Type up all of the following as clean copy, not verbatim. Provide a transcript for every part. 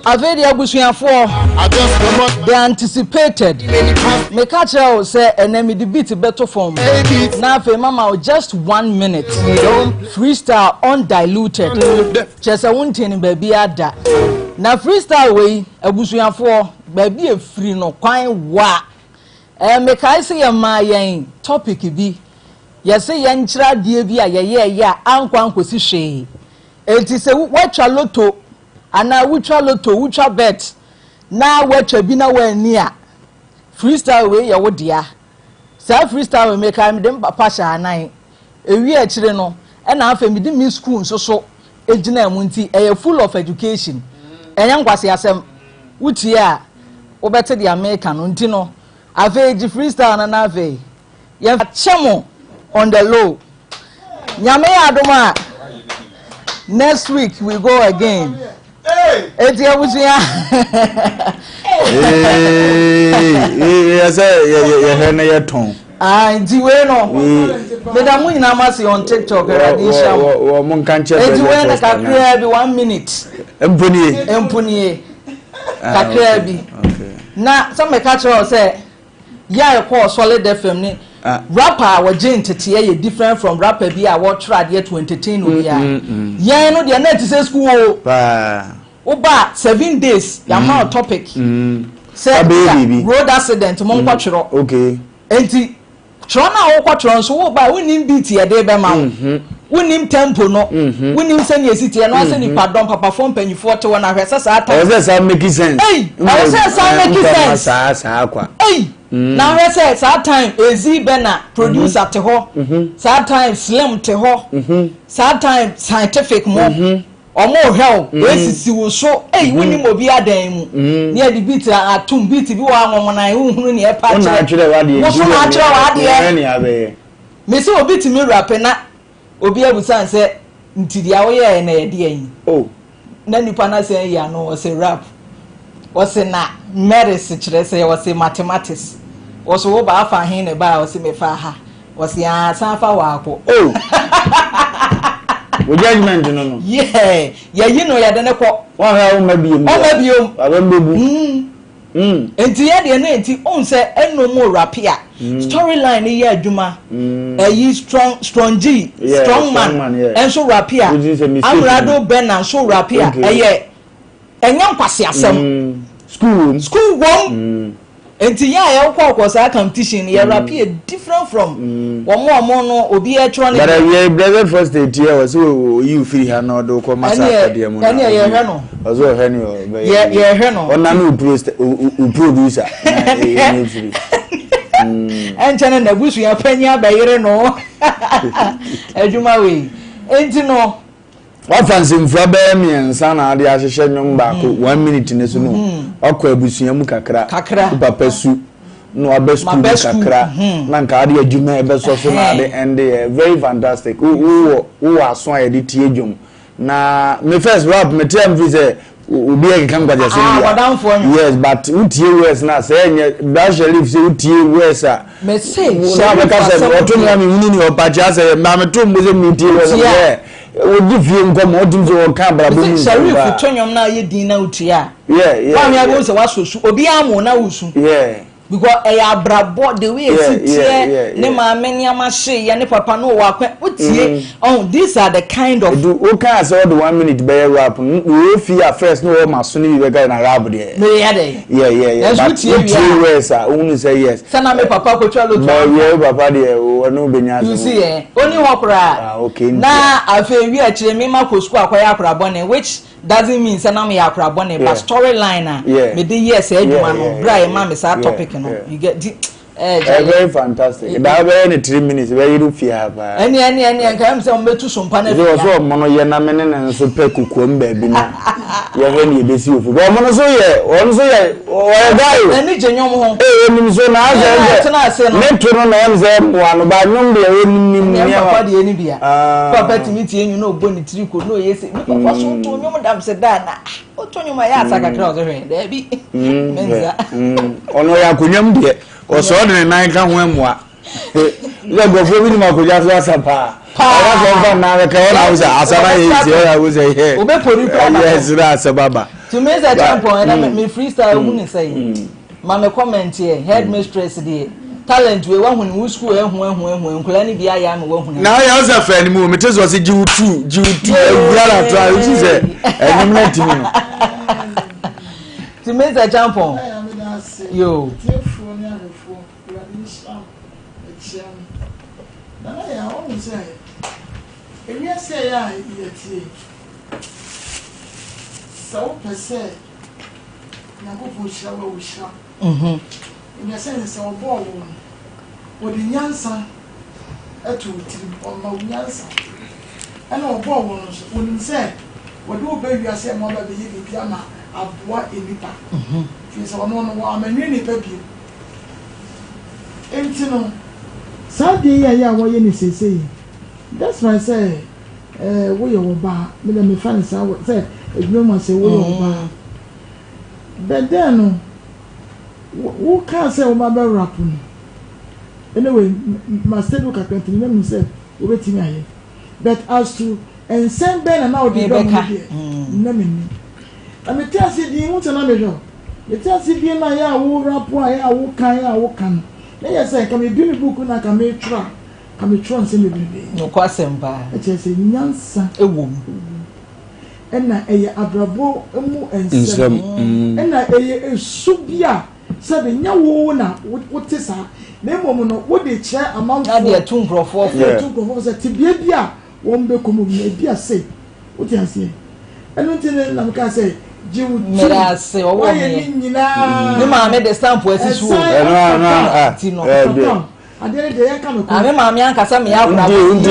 Afei deɛ abusuafoɔ, the anticipated. Meka kyerɛ wo sɛ ɛnɛ mede beat bɛto fam na afei mama wo just one minute freestyle undiluted. Kyerɛ sɛ wonte no baabi ada. Na freestyle wei abusuafoɔ baabi efiri no kwan wa. Ɛɛ mekae sɛ yɛmaa yɛn topic bi yɛse yɛnkyerɛ adeɛ bi a yɛyɛɛyɛ a ankɔ ankɔsi hwee. Enti sɛ woatwa loto anaa wotwa loto, wotwa bet na woatwa bi na woanni a, freestyle wei yɛ wo dea. Saa freestyle wei mekae mede me papa hyɛ anan. Ewie akyire no, ɛna afei mede me school nso so gyinaa mu nti ɛyɛ full of education. Ɛnyɛ nkwaseasɛm. Wotie a, wobɛte deɛ meka no nti no, afei gye freestyle no na afei yɛnkyɛ mo on the low. Nyame yɛ adom a next week we go again. Eti abusua. Yɛ sɛ yɛhwɛ na yɛtɔn. Ah, nti wei no meda mo nyinaa mo ase on TikTok Awurade nhyira mo. Wɔ mo nka nkyɛn Eti wei no kakraa bi one minute. Mponie. Mponie kakraa bi. Na sɛ meka kyerɛ wo sɛ. Yɛ a ɛkɔɔ Solid FM ne rapper a wɔgye nteteɛ yɛ different from rapper bi a wɔtwerɛ adeɛ to entertain obiara. Yɛn no deɛ na ɛte sɛ school o. Woba a 7 days yɛama wo topic sɛ bia road accident mo nkɔtwerɛ. Enti twerɛ no a wokɔtwerɛ nso woba a wonnim beat yɛde bɛma wo. Wonnim tempo no. Wonnim sɛnea ɛsi teɛ no ara sɛ nipadɔm papafoɔ mpanyifoɔ te hɔ na hwɛ sɛ saa time. Ɛwɔ sɛ saa make sense. Ei! Ɛwɔ sɛ saa make sense. Saa saa kwa. Ei! Na hwɛ sɛ saa time Ezi Bena producer te hɔ. Saa time Slim te hɔ. Saa time Scientific mo. Ɔmo rehwɛ wo. Esisi wo so. Ei! Wonnim obi adan mu. Ne yɛde beat atom. Beat bi wɔ hɔ a nwonwonan wonhunu nea ɛpa kyerɛ. Wo so na akyerɛ w'adeɛ. Me se obi tumi rape na obi abusa no sɛ nti deɛ woyɛɛ no ɛyɛ deɛn? Oh. Na nipa no asan ayi ano ɔse rap. Ɔse na meris kyerɛ sɛ ɔse mathematics. Ɔse wo ba afa he na ɛbaa ɔse mefa ha. Ɔse aa san fa waako. Oh. Wo judgement no no. Yeah. Yɛyi no yɛde no kɔ. Wɔnhwɛ a womma biom. Ɔmma biom. Wabɛm bɛbu. Mm. Nti yɛ deɛ na nti ohun sɛ ɛno mu rape a story line no yɛ adwuma ɛyi strong strong G strong man ɛnso rape a Amrado Bena nso rape a ɛyɛ ɛnyɛ nkwaseasɛm school wom school wom nti yɛn a yɛkɔ kɔ saa competition no yɛ rape yɛ different from wɔn a wɔn no obi ɛtwerɛ ne deɛ. But yɛ blessed first state yɛ wɔ sɛ oyi ofiri ha na ɔde kɔ masa akɔdeɛ mu na ɛne yɛhwɛ no. Ɔsɛ ɔhwɛ ne ɔbɛyɛ. Yɛhwɛ no. Ɔna ne o producer na ɛyɛ ne firi. Ɛnkyɛ no n'abusua panyin abɛyere no adwuma wei nti no. Wafa nsɛmfua bɛyɛ mmiɛnsa na ade ahyehyɛ nnwom baako one minute ne so no wakɔ abusua mu kakra kakra wo papa su na waba sukuu mu kakra na nka ade adwuma ɛbɛsɔ so na ade ɛnde yɛ very fantastic wowɔ wowɔ aso a yɛde tie dwom na me first rap me te am fi sɛ obi ɛkeka nkwagyasɛm bi a yes but wotie words na sɛ ɛnyɛ Bra Sherif sɛ wotie words a mese na bɛka sɛ ɔto nea mehunu ne ɔpakye asɛ ma meto mbo sɛ metie words yɛ wodi fie nkɔmmɔ wotim sɛ wɔka abrabɔ mu nsɛm Sherif to nnwom na ayɛ din na wotie a yeah yeah yeah sɛ wasɔ su obiara mo na wosu yeah because ɛyɛ abrabɔ the way esi teɛ ne maame nneɛma hye yɛ ne papa no wɔ akwan wotie ɔn these are the kind of. Edu wo kan sɛ ɔde one minute bɛyɛ rap no wɔ fi a first no wɔ ma so ne bi bɛka na rap deɛ. Meyɛ dɛ. Yeah, but wotie words a wohunu sɛ yes. Sɛ na me papa kotwa loto. But wie wo papa deɛ ɔne wo bɛnya asɛm. You see eh oni hɔ koraa. Ah okay. Na afei wi akyire me ma kɔ sukuu akɔyɛ akora bɔne which doesn't mean sɛ na meyɛ akora bɔne but story line a mede yɛɛ saa adwuma no berɛ a yɛma me saa topic no you get di ɛɛ very fantastic daa bɛyɛ ne 3 minutes bɛyɛ no fie ha paa. Ɛne ɛne ɛne nka ɛm sɛ wɔbɛtu so mpa no afi ha. Wɔ so ɔmo no yɛ na me ne ne nso pɛ kokoam baabi na yɛhwɛ ne yɛbɛsi wɔ fie ɔmo no so yɛ ɔno so yɛ ɔyɛ guy o. N'ani gye nnwom ho. Ee onim so na asɛ sɛ ne to no na ɛm sɛ mmoa no ba nnwom deɛ onim nim nneɛma. Ɛne papa deɛ ni bia. Papa tumi tie nnwom na ɔbɔ ne tiri ko na ɔyɛ sɛ mi papa so to nnwom dam sɛ daa na ɔto nnwom a yɛ asa kakra ɔsɛ hwɛ daabi. Mensa. Ɔno ɔyɛ akonnwa mu deɛ ɔsɔ ɔde ne nan ka ho mmoa. Sɛ nkurɔfoɔ bi nim akonnwa so asa paa. Ɔka sɛ ɔmfa nan bɛka ɔna awo sɛ asa na yɛ nti ɔna awo sɛ yɛ. Obɛpori kura na. Yɛ sira asɛm aba. Tumi sɛ champɔn ɛna mm. me freestyle hu ne sɛ yi. Mm. Ma me comment yɛ headmistress deɛ talent wei wahu ne wo school ehu ehu ehu nkwadaa ne bi ayɛ ama wahu ne. Na ayɛ ɔsɛ fɛ ne mu mete sɛ ɔsɛ gye wo tu gye wo tu awura na to a wosi sɛ ɛnwom na ntumi no. Tumi sɛ champɔn. Yoo. Ɛkyia me. Nana Yaa, woahu sɛ ewiase a ɛyɛ a yɛte yi, sɛ wopɛ sɛ Nyankopɔn hyira wo a, ɔhyira wo. Ɛnyɛ sɛ sɛ ɔbɔɔ wo no, ɔde nyansa to wo tirim, ɔma wo nyansa. Ɛna ɔbɔɔ wo no nso, ɔnim sɛ wɔde wo ba wiase ama woaba abɛyɛ biribi ama aboa nnipa. Firi sɛ ɔno no, wammenwene nnipa bio. Enti no, saa adeɛ yi a ɛyɛ a wɔyɛ no seesei yi, despite sɛ eh, woyɛ ɔbaa, me deɛ mefa no saa sɛ adwuma mu ase woyɛ ɔbaa, but then no, wokaa sɛ woba bɛ rap no, anyway, ma study wo kakra nti na menim sɛ wobɛtumi ayɛ, but as to nsɛm bɛn na na wode ba mu no deɛ, na mennim. Na mete ase dinn, wohu sɛ na mehwɛ wo. Mete ase dinn na yɛ a wo rapo a yɛ a wo ka yɛ a wo ka no, na yɛ sɛ nka mebue me book na nka metwerɛ a, nka metwerɛ nsɛm bebrebe. Nokwasɛm paa. Ɛkyerɛ sɛ nyansa wɔ mu. Ɛna ɛyɛ abrabɔ mu nsɛm. Ɛna ɛyɛ esu bi a sɛbe nyɛ wo na wote saa, na mmom no wode kyerɛ amanfoɔ. Na de atu nkurɔfoɔ fo. De atu nkurɔfoɔ fo sɛ tebea bi a wɔn bɛkɔ mu no ebi a sei. Wote aseɛ? Ɛno nti no na mekaa sɛ, gye wo ti. Meda ase, ɔwɔ Woayɛ ne nyinaa. Me maame de stamp asi so o. Ɛno ano a, Ti no. ɛde. Adeɛ no deɛ yɛnka no Na me maame ankasa meyɛ akorabɔ. Nti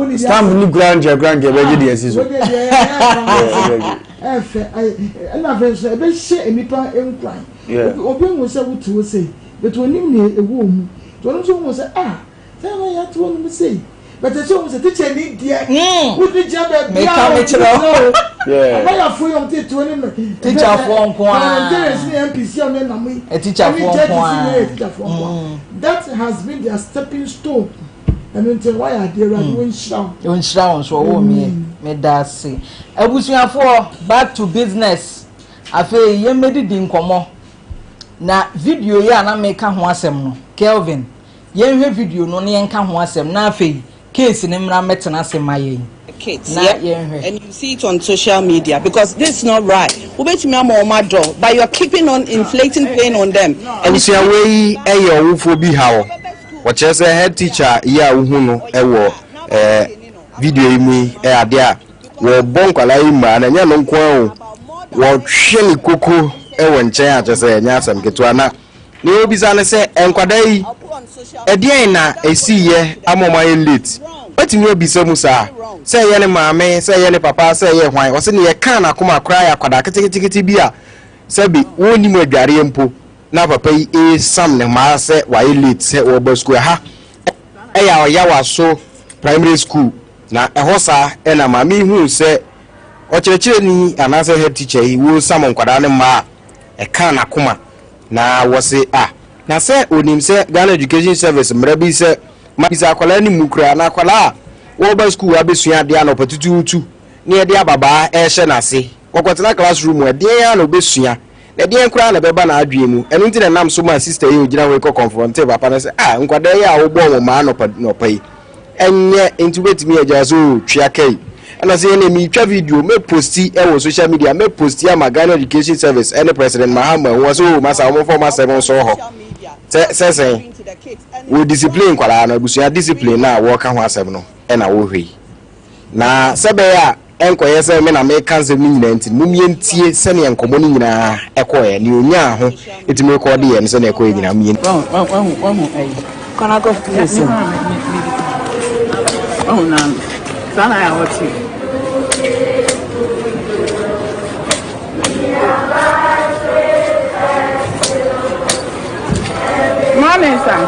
nti stamp ni kura nkyɛn kura nkyɛn bɛgye deɛ asi so. Wodeɛ deɛ ɛyɛ ɛfɛ ɛna afei nso ɛbɛhyɛ nnipa nkuran. Obi hu sɛ wote hɔ sei, but onim nea ɛwɔ mu. Nti ɔno nso hu sɛ ah. Sɛ na yɛte hɔ nom sei but ɛsɛ ohun sɛ teacher ni deɛ hmm. wotumi gyina baabi a wɔn gyina o abayafo yi wɔn tete hɔ ne mɛ teacherfoɔ nko ara parliamentarians ne MPs a wɔn nam yi teacherfoɔ nko ara ɛne judges ne teacherfoɔ nko ara hmm. that has been their stepping stone ɛno nti wayɛ adeɛ awurade hmm. wɔn nhyira wo. wɔn nhyira wɔn so ɔwɔ mi meda ase abusuafoɔ back to business afei yɛn mɛdidi nkɔmɔ na video yi a na meka ho asɛm no Kelvin. Yɛnhwɛ video no na yɛnka ho asɛm na afei case no mmra mmɛtena ase mma yɛn kids na yeah yɛnhwɛ. and you see it on social media because this is not right wobɛtumi ama wɔn adɔ but you are keeping on inflating pain on them and it's Abusua wei yɛ ɔwofoɔ bi haw. Wɔkyerɛ sɛ head teacher yi a wohu no wɔ eh, video yi mu yi yɛ adeɛ a wɔbɔ nkwadaa yi mmaa na ɛnyɛ no nko ara o, wɔtwe ne koko wɔ nkyɛn a kyerɛ sɛ ɛnyɛ asɛm ketewa na Nea obisa ne sɛ, Nkwadaa yi, ɛdeɛn na ɛsiiɛ ama wɔayɛ late? Watumi abisa mu saa, sɛ ɛyɛ ne maame, sɛ ɛyɛ ne papa, sɛ ɛyɛ hwan. Ɔse nea ɛkaa n'akoma koraa yɛ akwadaa ketekete bi a sɛbe wɔnnim adwareɛ mpo na papa yi resam ne mmaa sɛ wayɛ late sɛ wɔreba sukuu. Ɛha yɛ Ɔyawaso Primary School na ɛhɔ saa na maame yi huu sɛ ɔkyerɛkyerɛni anaasɛ head teacher yi resam nkwadaa no mmaa a ɛkaa n'akoma. Na wɔse ah na sɛ onim sɛ Ghana Education Service mmara bi sɛ ma bisa akwadaa no mmu koraa na akwadaa a wɔreba sukuu abɛsua adeɛ anɔpa tutuutu na yɛde ababaa rehyɛ n'ase wɔkɔtena class room a ɛdeɛn ara na ɔbɛsua na ɛdeɛn koraa na ɛbɛba n'adwene mu ɛno nti na ɛnam so maa sister yi a ɔgyina hɔ yi kɔ kɔnfrɔntee papa no sɛ ah nkwadaa yi a wobɔɔ wɔn mmaa anɔpa nɔpa yi Ɛnyɛ nti wobɛtumi agya sɛ o twea kai ɛna sɛ yɛne meretwa video mɛ posti ɛwɔ social media mɛ posti ama Ghana Education Service ɛne President Mahama ahu ɔsɛ o masa wɔn mfa wɔn asɛm nso hɔ sɛ sɛ sɛn wɔ discipline nkwadaa no abusua discipline no a wɔreka ho asɛm no ɛna wɔhwɛ yi na sɛ bɛyɛ a Ɛnkɔyɛ sɛ me na mereka nsɛm no nyinaa nti no, mom yɛntie sɛdeɛ nkɔmmɔ no nyinaa kɔeɛ, nea ɔnyaa ho tumi rekɔɔdeeɛ no, sɛdeɛ ɛkɔeɛ nyinaa, mom yɛntie. Wahu wahu wahu ayi. Kɔ na kɔ fie sɛ. Wahu na saa na ayɛ a wɔte. Morning, sir.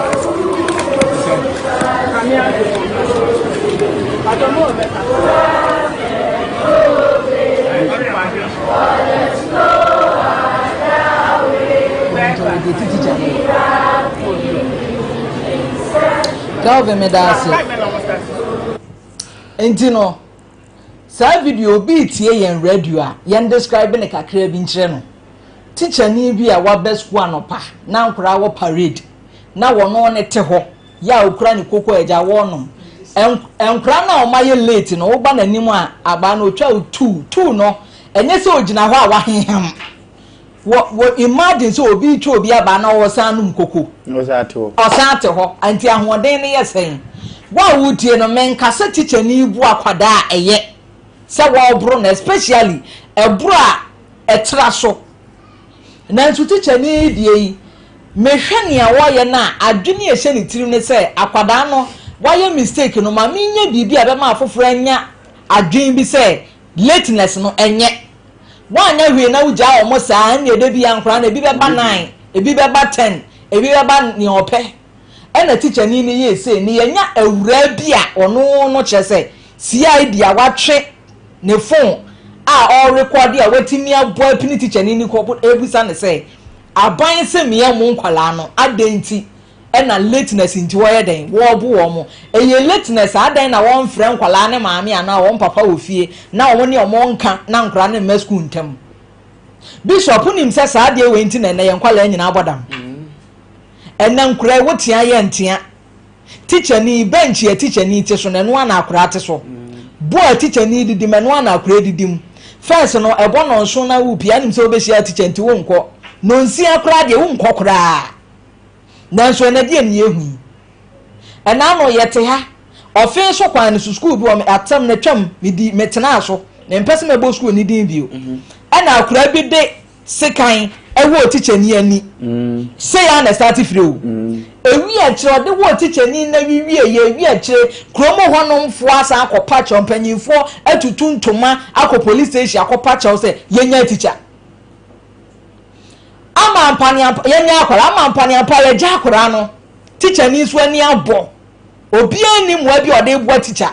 Calvin meda ase. Nti no. Saa video obi retie yɛn radio a, yɛn describe no kakra bi nkyerɛ no. Tikyani bi a waba sukuu anɔpa na nkoraa wɔ parade na wɔno ne te hɔ yɛ a okura ne koko a agya wɔrenom. Nkoraa no a wɔayɛ late no woba n'anim a abaa no otwa wo tuu tuu no ɛnyɛ sɛ ogyina hɔ a waheham. Wɔ wɔ imagine sɛ obi retwa obi abaa na ɔresan nom koko. Ɔsan te hɔ. Ɔsan te hɔ. Nti ahoɔden no yɛ sɛn? Wo a woretie no, menka sɛ tikyani bu akwadaa a ɛyɛ sɛ wɔreboro no especially ɛboro a ɛtra so. Nanso tikyani yi deɛ yi, mehwɛ nea ɔreyɛ no a, adwene a ɛhyɛ ne tirim ne sɛ akwadaa no wayɛ mistake no ma menyɛ biribi a ɛbɛma afoforɔ anya adwene bi sɛ lateness no ɛnyɛ. Woanyɛ hwee na wogyaa wɔn saa a, ɛnneɛ da biara nkwadaa no, ebi bɛba nine, ebi bɛba ten, ebi bɛba nea ɔpɛ. Ɛna tikyani no yɛɛ sei no, yɛanya awuraa bi a ɔno no kyerɛ sɛ CID a watwe ne phone a ɔrerekɔde a watumi abɔ apini tikyani no kɔ ɛrebisa no sɛ, aban se meɛ mo nkwadaa no, adɛn nti ɛna lateness nti wɔyɛ dɛn wɔbo wɔn ɛyɛ lateness a adɛn na wɔnfrɛ nkwadaa ne maame anaa wɔn papa wɔ fie na wɔn ne wɔn nka na nkwadaa no mma sukuu ntɛm bishop nim sɛ saa adeɛ wei nti na ɛnɛ yɛn nkwadaa nyinaa bɔ dam ɛnɛ nkwadaa wo tea yɛ ntea tikyani bɛnkyi a tikyani te so na ɛno ana akwadaa te so bo a tikyani didi mu ɛno ana akwadaa didi mu fɛs no ɛbɔ nɔnso na wo pia nim sɛ wobɛhyia tikya nti wonkɔ nonsia koraa deɛ wonkɔ koraa Nanso ɛnɛ deɛ nea ehu yi. Ɛna ano yɛte ha. Ɔfe so kwan no so sukuu bi wɔ me atam na twam medi metenaa so. Mempɛ sɛ mɛbɔ sukuu ne din bio. Mhm. Ɛna akwadaa bi de sekan ɛwɔ tikyani ani. Mm. Sei a na ɛsate firi o. Mm. Ewi akyire ɔde wɔ tikyani na wiwie yɛ ewi akyire kurom hɔnomfoɔ asan akɔpa kyɛw mpanyinfoɔ atutu ntoma akɔ police station akɔpa kyɛw sɛ yɛnya tikya. Ama ampaneampa yɛnyɛ akwadaa ama ampaneampa yɛgya akwadaa no tikya ni nso ani abɔ obiara ni mmoa bi a ɔde boa tikya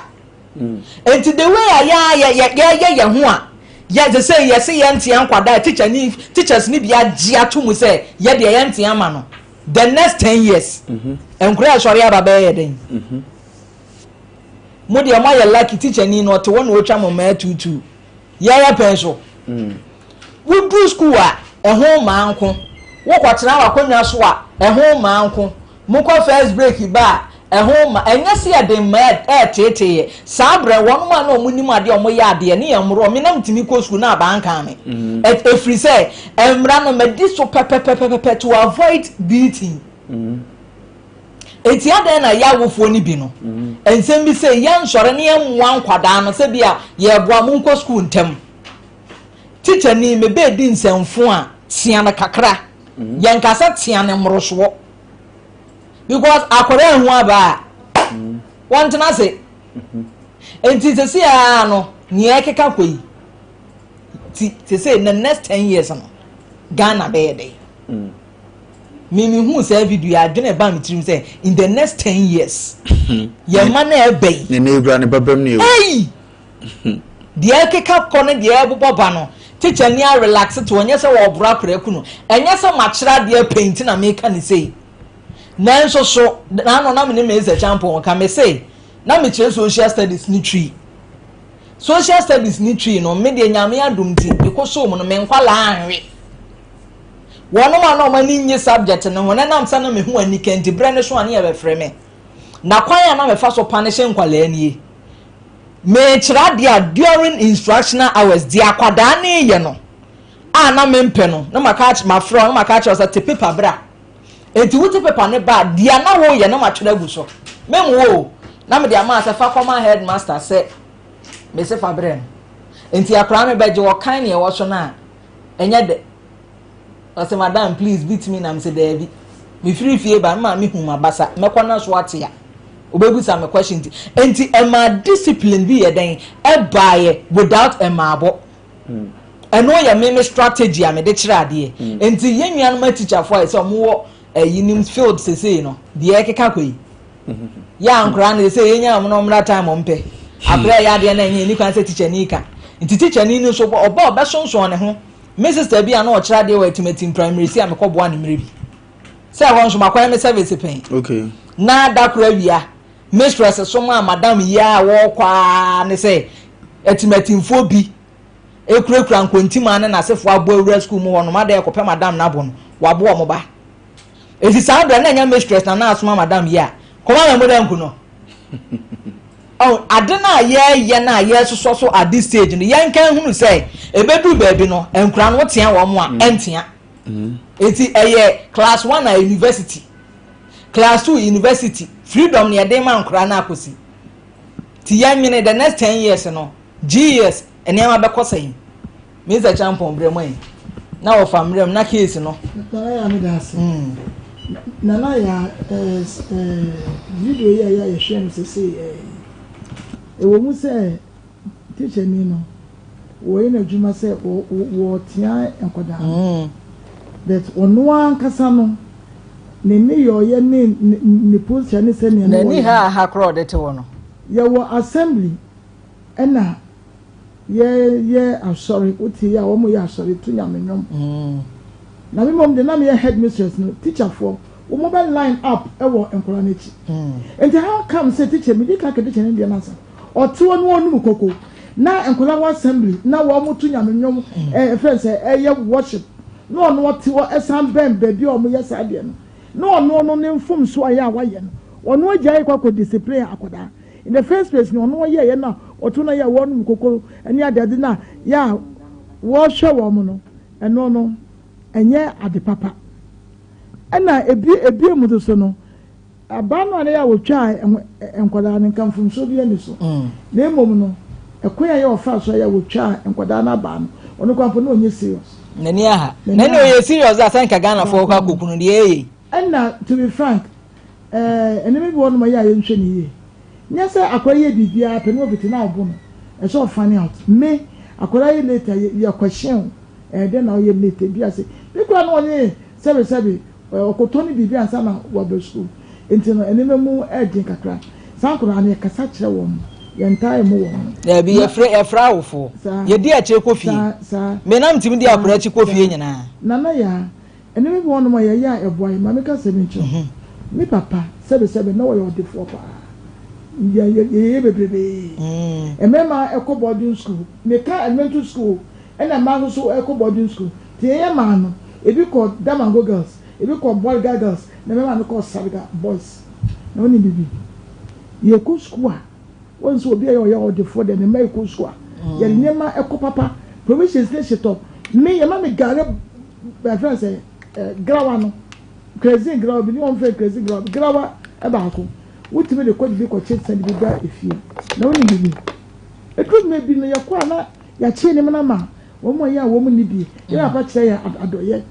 mm. nti the way a yɛ yɛ yɛyɛ yɛn ho a yɛ sɛ sɛ yɛse yɛntea nkwadaa tikya ni teachers ni bi agye ato mu sɛ yɛ deɛ yɛntea ama no the next 10 years mhm. nkura ɛsɔre aba bɛyɛ yɛ den mhm. mo deɛ mo ayɛ lucky tikya ni no ɔte hɔ na ɔtwa mo mmaa tuutuu. Yɛyɛ pɛn so. Woduru sukuu a, ɛho mmaa nko. Wokɔtena w'akonnwa so a, ɛho mmaa nko. Mokɔ first break ba a, ɛho mma. Ɛnyɛ sɛ yɛde mmaa reteetee yɛ. Saa berɛ no, wɔnom a na wɔnim adeɛ a wɔyɛ adeɛ ne yɛn mmorɔ. Me na metumi kɔ sukuu na abaa nkaa me. Ɛfiri sɛ, mmara no madi so pɛpɛpɛpɛpɛ to avoid beating. Enti adɛn na yɛn awofoɔ no bi no, nsɛm bi sei, yɛnsɔre na yɛmmoa nkwadaa no sɛ bi a yɛreboa mo nkɔ sukuu ntɛm. Tikyani, mebɛɛdi nsɛmfo a, tea no kakra. Yɛnka sɛ tea no mmorosoɔ. Because akwadaa ehu aba a, wɔntena ase. Enti sɛsi ara no, nea ɛkeka kɔ yi, ti sɛsɛ in the next 10 years no, Ghana bɛyɛ dɛn? Me me hu saa video yi adwene ɛbaa me tirim sɛ in the next 10 years yɛn mma na ɛbɛ yi. Ne ne ekura ne papa mu ne ewu. Eyi deɛ ɛkeka kɔ ne deɛ ɛbobɔ ba no teacher ni a relax te ɔnyɛ sɛ wɔboro akora aku no ɛnyɛ sɛ makyerɛ adeɛ paint na meka ne sei nanso so n'ano na me ne mesa champon ka me sei na mekyerɛ social studies ne twi social studies ne twi no me deɛ Nyame adom nti mekɔ so mu no me nkwalaa anwe. Wɔnom a na wɔn ani nnye subject no ho no ɛnam sɛ na me ho anika nti berɛ no so a ne yɛbɛfrɛ me. Na kwan a na mefa so panishe nkwadaa nie. Mekyerɛ adeɛ a during instructional hours deɛ akwadaa no reyɛ no a na mempɛ no na maka mafrɛ wo na maka akyerɛ wo sɛ te paper bra. Enti wote paper no ba a deɛ na woreyɛ no matwerɛ agu so. Memmoa o na mede ama sɛ fa kɔma headmaster sɛ mese fa brɛ no. Enti akwadaa no bɛgye ɔkan nea ɛwɔ so no a ɛnyɛ dɛ. Ɔse madam please beat me na mese daabi. Mefiri fie ba me maame hu m'abasa mɛkɔ na so ate a ɔbɛbusa me question nti. Nti ɛmaa discipline bi yɛ dɛn ɛbaeɛ without ɛmaabɔ. Ɛno yɛ me me strategy a mede kyerɛ adeɛ. Nti yɛn nuanom atikyafoɔ a ɛsɛ wɔn wɔ ɛyi nim field sesei no deɛ ɛkeka kɔ yi. Yɛ a nkoraa no sɛ yɛnya wɔn na wɔmmra time wɔn pɛ. Akora ɛyɛ adeɛ na ɛnyɛ ɛni kwan sɛ tikyani ka. Nti tikyani no nso ɔba ɔbɛsonson ne ho. Me sister bi a na ɔkyerɛ adeɛ wɔ Atimatim primary si a mekɔboa no mmerɛ bi. Sɛ ɛhɔ nso makɔyɛ me service pɛn. Okay. Na da koro awia, mistress so maa madam yi a wɔrekɔ ara ne sɛ. Atimatimfoɔ bi ekurakura nkontimaa ne n'asefoɔ abɔ awura sukuu mu hɔ nom adɛ ɛkɔpɛ madam no abo no, wabo wɔn ba. Eti saa berɛ na ɛnyɛ mistress na na asoma madam yi a, kɔma me moda nku no. Oh, ade no a yɛyɛ no a yɛsosɔ so at this stage no, yɛnka nhunu sɛ ɛbɛduru baabi no, nkura no wotea wɔn a, ɛntea. Eti ɛyɛ class one a university, class two university, freedom na yɛde ma nkura no akɔsi. Ti yɛnwene the next 10 years no, GES nneɛma bɛkɔ sɛn? Mr. Champon brɛ mu yi na wɔfa mmerɛ mu na case no. Nana yaa mi da ase. Nana yaa ɛɛ ɛɛ video yi a yɛ a yɛhwɛ no sese ɛɛ ɛwɔ mu sɛ teacher ni no wɔyɛ n'adwuma sɛ wɔ wɔtea nkwadaa no, but ɔno ankasa no ne nneyɔeɛ ne ne ne posture ne sɛnea ne n'ani ha ha korɔ ɔde te hɔ no. Yɛwɔ assembly ɛna yɛyɛ asɔre, wote yɛ a wɔn yɛ asɔre to Nyame nnwom. Na mi mom de na meyɛ headmistress no, teacherfoɔ wɔn bɛ line up ɛwɔ nkwadaa n'akyi. Nti how come sɛ teacher mi di ka ka teacher ne deɛ n'asa ɔte hɔ no ɔnum koko na nkwadaa wɔ assembly na wɔn to Nyame nnwom, ɛfɛn sɛ ɛyɛ worship, na ɔno ɔte hɔ ɛsan bɛn baabi a wɔn yɛ saa deɛ no, na ɔno no ne mfomso a yɛ a wayɛ no, ɔno agya yɛ kɔ akɔ discipline akwadaa in the first place no, ɔno ɔyɛ yɛ na ɔto na yɛ wɔn koko ɛne adeade na yɛ a wɔrehwɛ wɔn no, ɛno no ɛnyɛ ade papa. Ɛna ebi ebie mu nso no, abaa no a ne yɛ a wɔtwa nkwadaa no, nka mfomso bi ani so, na emom no ɛkwan a yɛ ɔfa so a yɛ a wɔtwa nkwadaa no abaa no, ɔno kwan po na ɔnyɛ serious. N'ani aha n'ani ɔyɛ serious a sɛ nka Ghanafoɔ kɔ akɔkunu deɛ ɛyɛ. Ɛna to be frank, nneɛma bi wɔ hɔ nom a yɛ a yɛnhwɛ ne yie. Nyɛ sɛ akwadaa yɛ biribiara pɛ ne wɔfiti na ɔbo no, ɛsɛ ɔfind out. Me akwadaa yɛ late a, yɛ question o, ɛyɛ dɛn na ɔyɛ late? Ebi ase bi koraa na ɔnye sɛbi sɛbi ɔkɔtɔ ne biribi ansa na waba sukuu. Nti no nneɛma mu ɛɛden kakra. Saa nkwadaa no, yɛkasa kyerɛ wɔn, yɛntaa mu wɔn. Dabi, yɛfrɛ awofoɔ, yɛdi akyire kɔ fie. Menam ntumi di akwadaa akyi kɔ fie nyinaa. Nana yaa, nneɛma bi wɔ hɔnom a yɛyɛ a ɛboa yɛ. Maame kasa bi nkyɛn, me papa sɛbi sɛbi na wɔyɛ ɔdefoɔ paa. Yɛyɛ bebrebee. Mmarima ɛkɔ boarding school, meka elementary school, ɛna mmaa nso so ɛkɔ boarding school. Te yɛyɛ maa no, ebi kɔ Damango Girls, ebi kɔ Bolga Girls, na mmarima no kɔ Sarga Boys. Na wɔn bibi yɛkɔ school a, wɔn nso obi a yɛ ɔyɛ ɔdefoɔ deɛ, ne mma yɛkɔ school a, yɛde nneɛma ɛkɔ papa, provisions ne hyetɔ. Me yɛma me gari, bɛfrɛ sɛ grawa no, kerosene grawa bi ne wɔn fɛ kerosene grawa bi, grawa ɛbaako wotumi de kɔ didi kɔkye sɛn de bi ba efie. Na wɔn bibi eduru mmerɛ bi no, yɛkɔ a na yɛakye nneɛma no ama wɔn a yɛ a wɔn ni bi. Yɛn apa kyerɛ yɛn adɔyɛ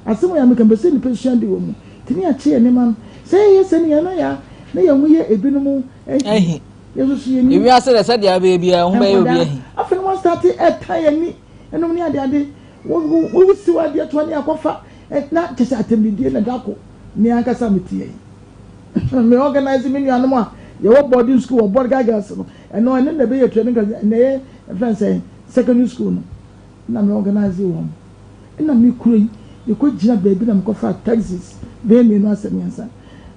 asɛm a yɛameka mpɛ sɛ nipa sua de wɔ mu nti ne yɛakye yɛn nneɛma no sɛ yɛyɛ sɛ ne yɛn na yɛ na yɛn ho yɛ ebinom ahi, yɛn nso so yɛn ni. Ewiase dɛ sɛdeɛ abɛyɛ biara ho bɛyɛ obi ahi. Afei no wɔn start ɛta yɛn ni ɛnom ne adeade, wɔsi wɔ adeɛ toa ne akɔfa na kyɛ sɛ atɛmdidie na dako. Me ankasa me tie yi, me organize me nuanom a yɛwɔ boarding school wɔ Bolga Girls no, ɛno na ɛbɛyɛ training class na ɛyɛ ɛfɛn sɛ secondary school no na me organize wɔn. Ɛna me kuro yi mekɔ gyina baabi na mekɔfa taxis bɛyɛ mmienu asɛ mmiɛnsa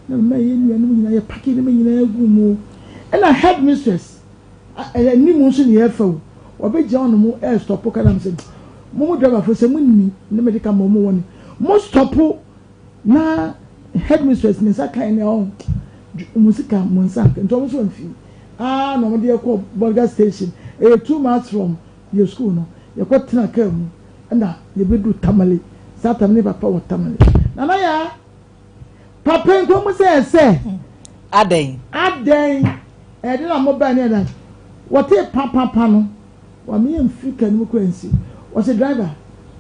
na mema yɛ nuanom nyinaa yɛ pack ne me nyinaa gu mu. Ɛna head mistress anim nso ne yɛfa o, wɔbɛgyina hɔ nom ɛɛ stop ka nam sɛ mo driver fo sɛ mo nni ne mede ka ma ɔmo wɔ ne mo stop na head mistress ne nsa kan ne ɔho mo sika mo nsa nka nti ɔmo nso mfi aa na ɔmo de yɛkɔ Bolga station, ɛyɛ 2 miles from yɛ school no. Yɛkɔ tena kaa mu ɛna yɛbɛdu Tamale. Saa tam ne papa wɔ Tamale. Nana yaa, papa nkɔm sɛ ɛsɛ Adɛn? Adɛn ɛde na mo bɛn ne ɛdan wɔte papapa no wɔn yɛ mfiri kaa no mu kura nsi. Wɔsɛ driver,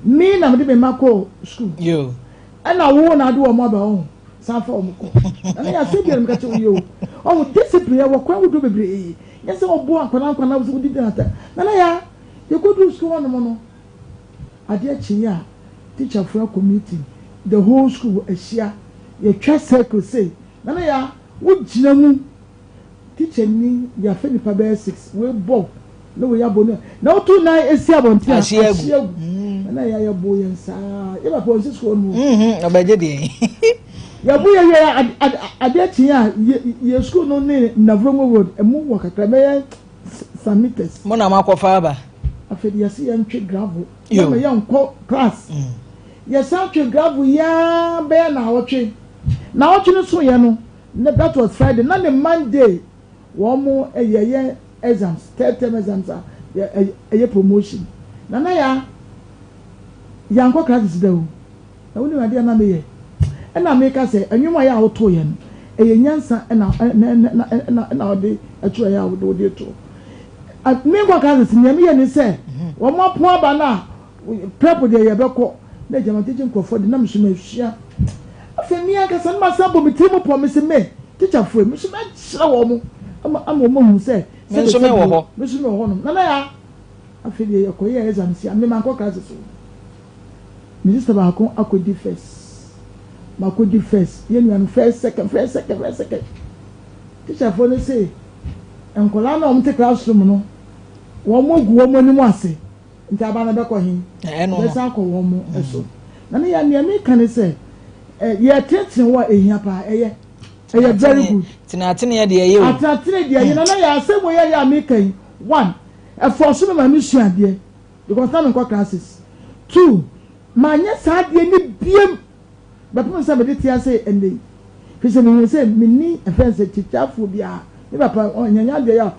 me na mede me ma kɔ school ɛna wo na ade wɔn aba wɔn san fa wɔn kɔ. Nana yɛ asɛ biara meka kyerɛ wo yie o, ɔho discipline yɛ wɔ kwan ahodoɔ bebree, nyɛ sɛ ɔbo akwadaa nkwadaa wɔ sɛ wodidi ata. Nana yɛ yɛkɔduru school hɔnom no, adeɛ kyeeɛ a teacherfoɔ akɔ meeting, the whole school ahyia, yɛtwa circle sei. Nana yɛ wogyina mu, teacher ni yɛafɛ nipa bɛyɛ six, wei bɔ na wei abɔ no na wotu nan esi abɔnten a Ahye agu. Ahye agu. Nana yɛ yɛbo yɛn saa, yɛ papa wɔn si school no. Ɔbɛgye deɛ. Yɛbo yɛ yɛ adeɛ kyeeɛ a yɛ school no ne Navrongo Road ɛmu wɔ kakra bɛyɛ. some meters. Mo na moakɔfa aba. Afei de yɛse yɛntwe gravel. Yɛma yɛnkɔ class. Mm. Yɛsan twe gravel yi ara bɛyɛ naawɔtwe. Naawɔtwe no soeɛ no, that was Friday, na ne Monday wɔn yɛyɛ exams, third term exams a ɛyɛ promotion. Nana Yaa, yɛankɔ classes da o. Na wonim adeɛ a na meyɛ? Ɛna meka sɛ, nnwom a ɛyɛ a wotoeɛ no, ɛyɛ nyansa na na na wode twerɛeɛ a wode wode to. Menkɔ classes, nea meyɛ ne sɛ, wɔn apo aba no a, prep deɛ yɛbɛkɔ, na agya magyegye nkurɔfoɔ de, na me nso masua. Afei me ankasa no masan bɔ me tiri mu pɔ, mese me, tikyafoɔ yi, me nso mɛkyerɛ wɔn ama ama wɔn ahu sɛ, Me nso mewɔ hɔ. Me nso mewɔ hɔnom. Nana Yaa, afei deɛ yɛkɔyɛɛ exams yi a, me mankɔ classes o. Me sister baako akɔdi first, makɔdi first, yɛn nua no first, second, first, second, first, second. Teacherfoɔ no se nkwadaa no a wɔte classroom no, wɔn agu wɔn anim ase, nti aba no bɛkɔ he? Ɛbɛsan akɔ wɔn so. Na ne yɛ nea meka ne sɛ, yɛtenetene wɔ a ɛhia paa, ɛyɛ. Ɛyɛ very good. Tenateneɛ deɛ ɛyɛ o. Atenatene deɛ ɛyɛ, na na yɛ asɛm wei a yɛ a meka yi, one, ɛfɔɔso me ma mesua adeɛ. Because na menkɔ classes. Too, manyɛ saa adeɛ no biom bɛpem sɛ mede te ase ɛnnɛ yi. Firi sɛ mehuu sɛ menni ɛfrɛ no sɛ kyikyafoɔ biara. Me papa ɔnyɛ adeɛ a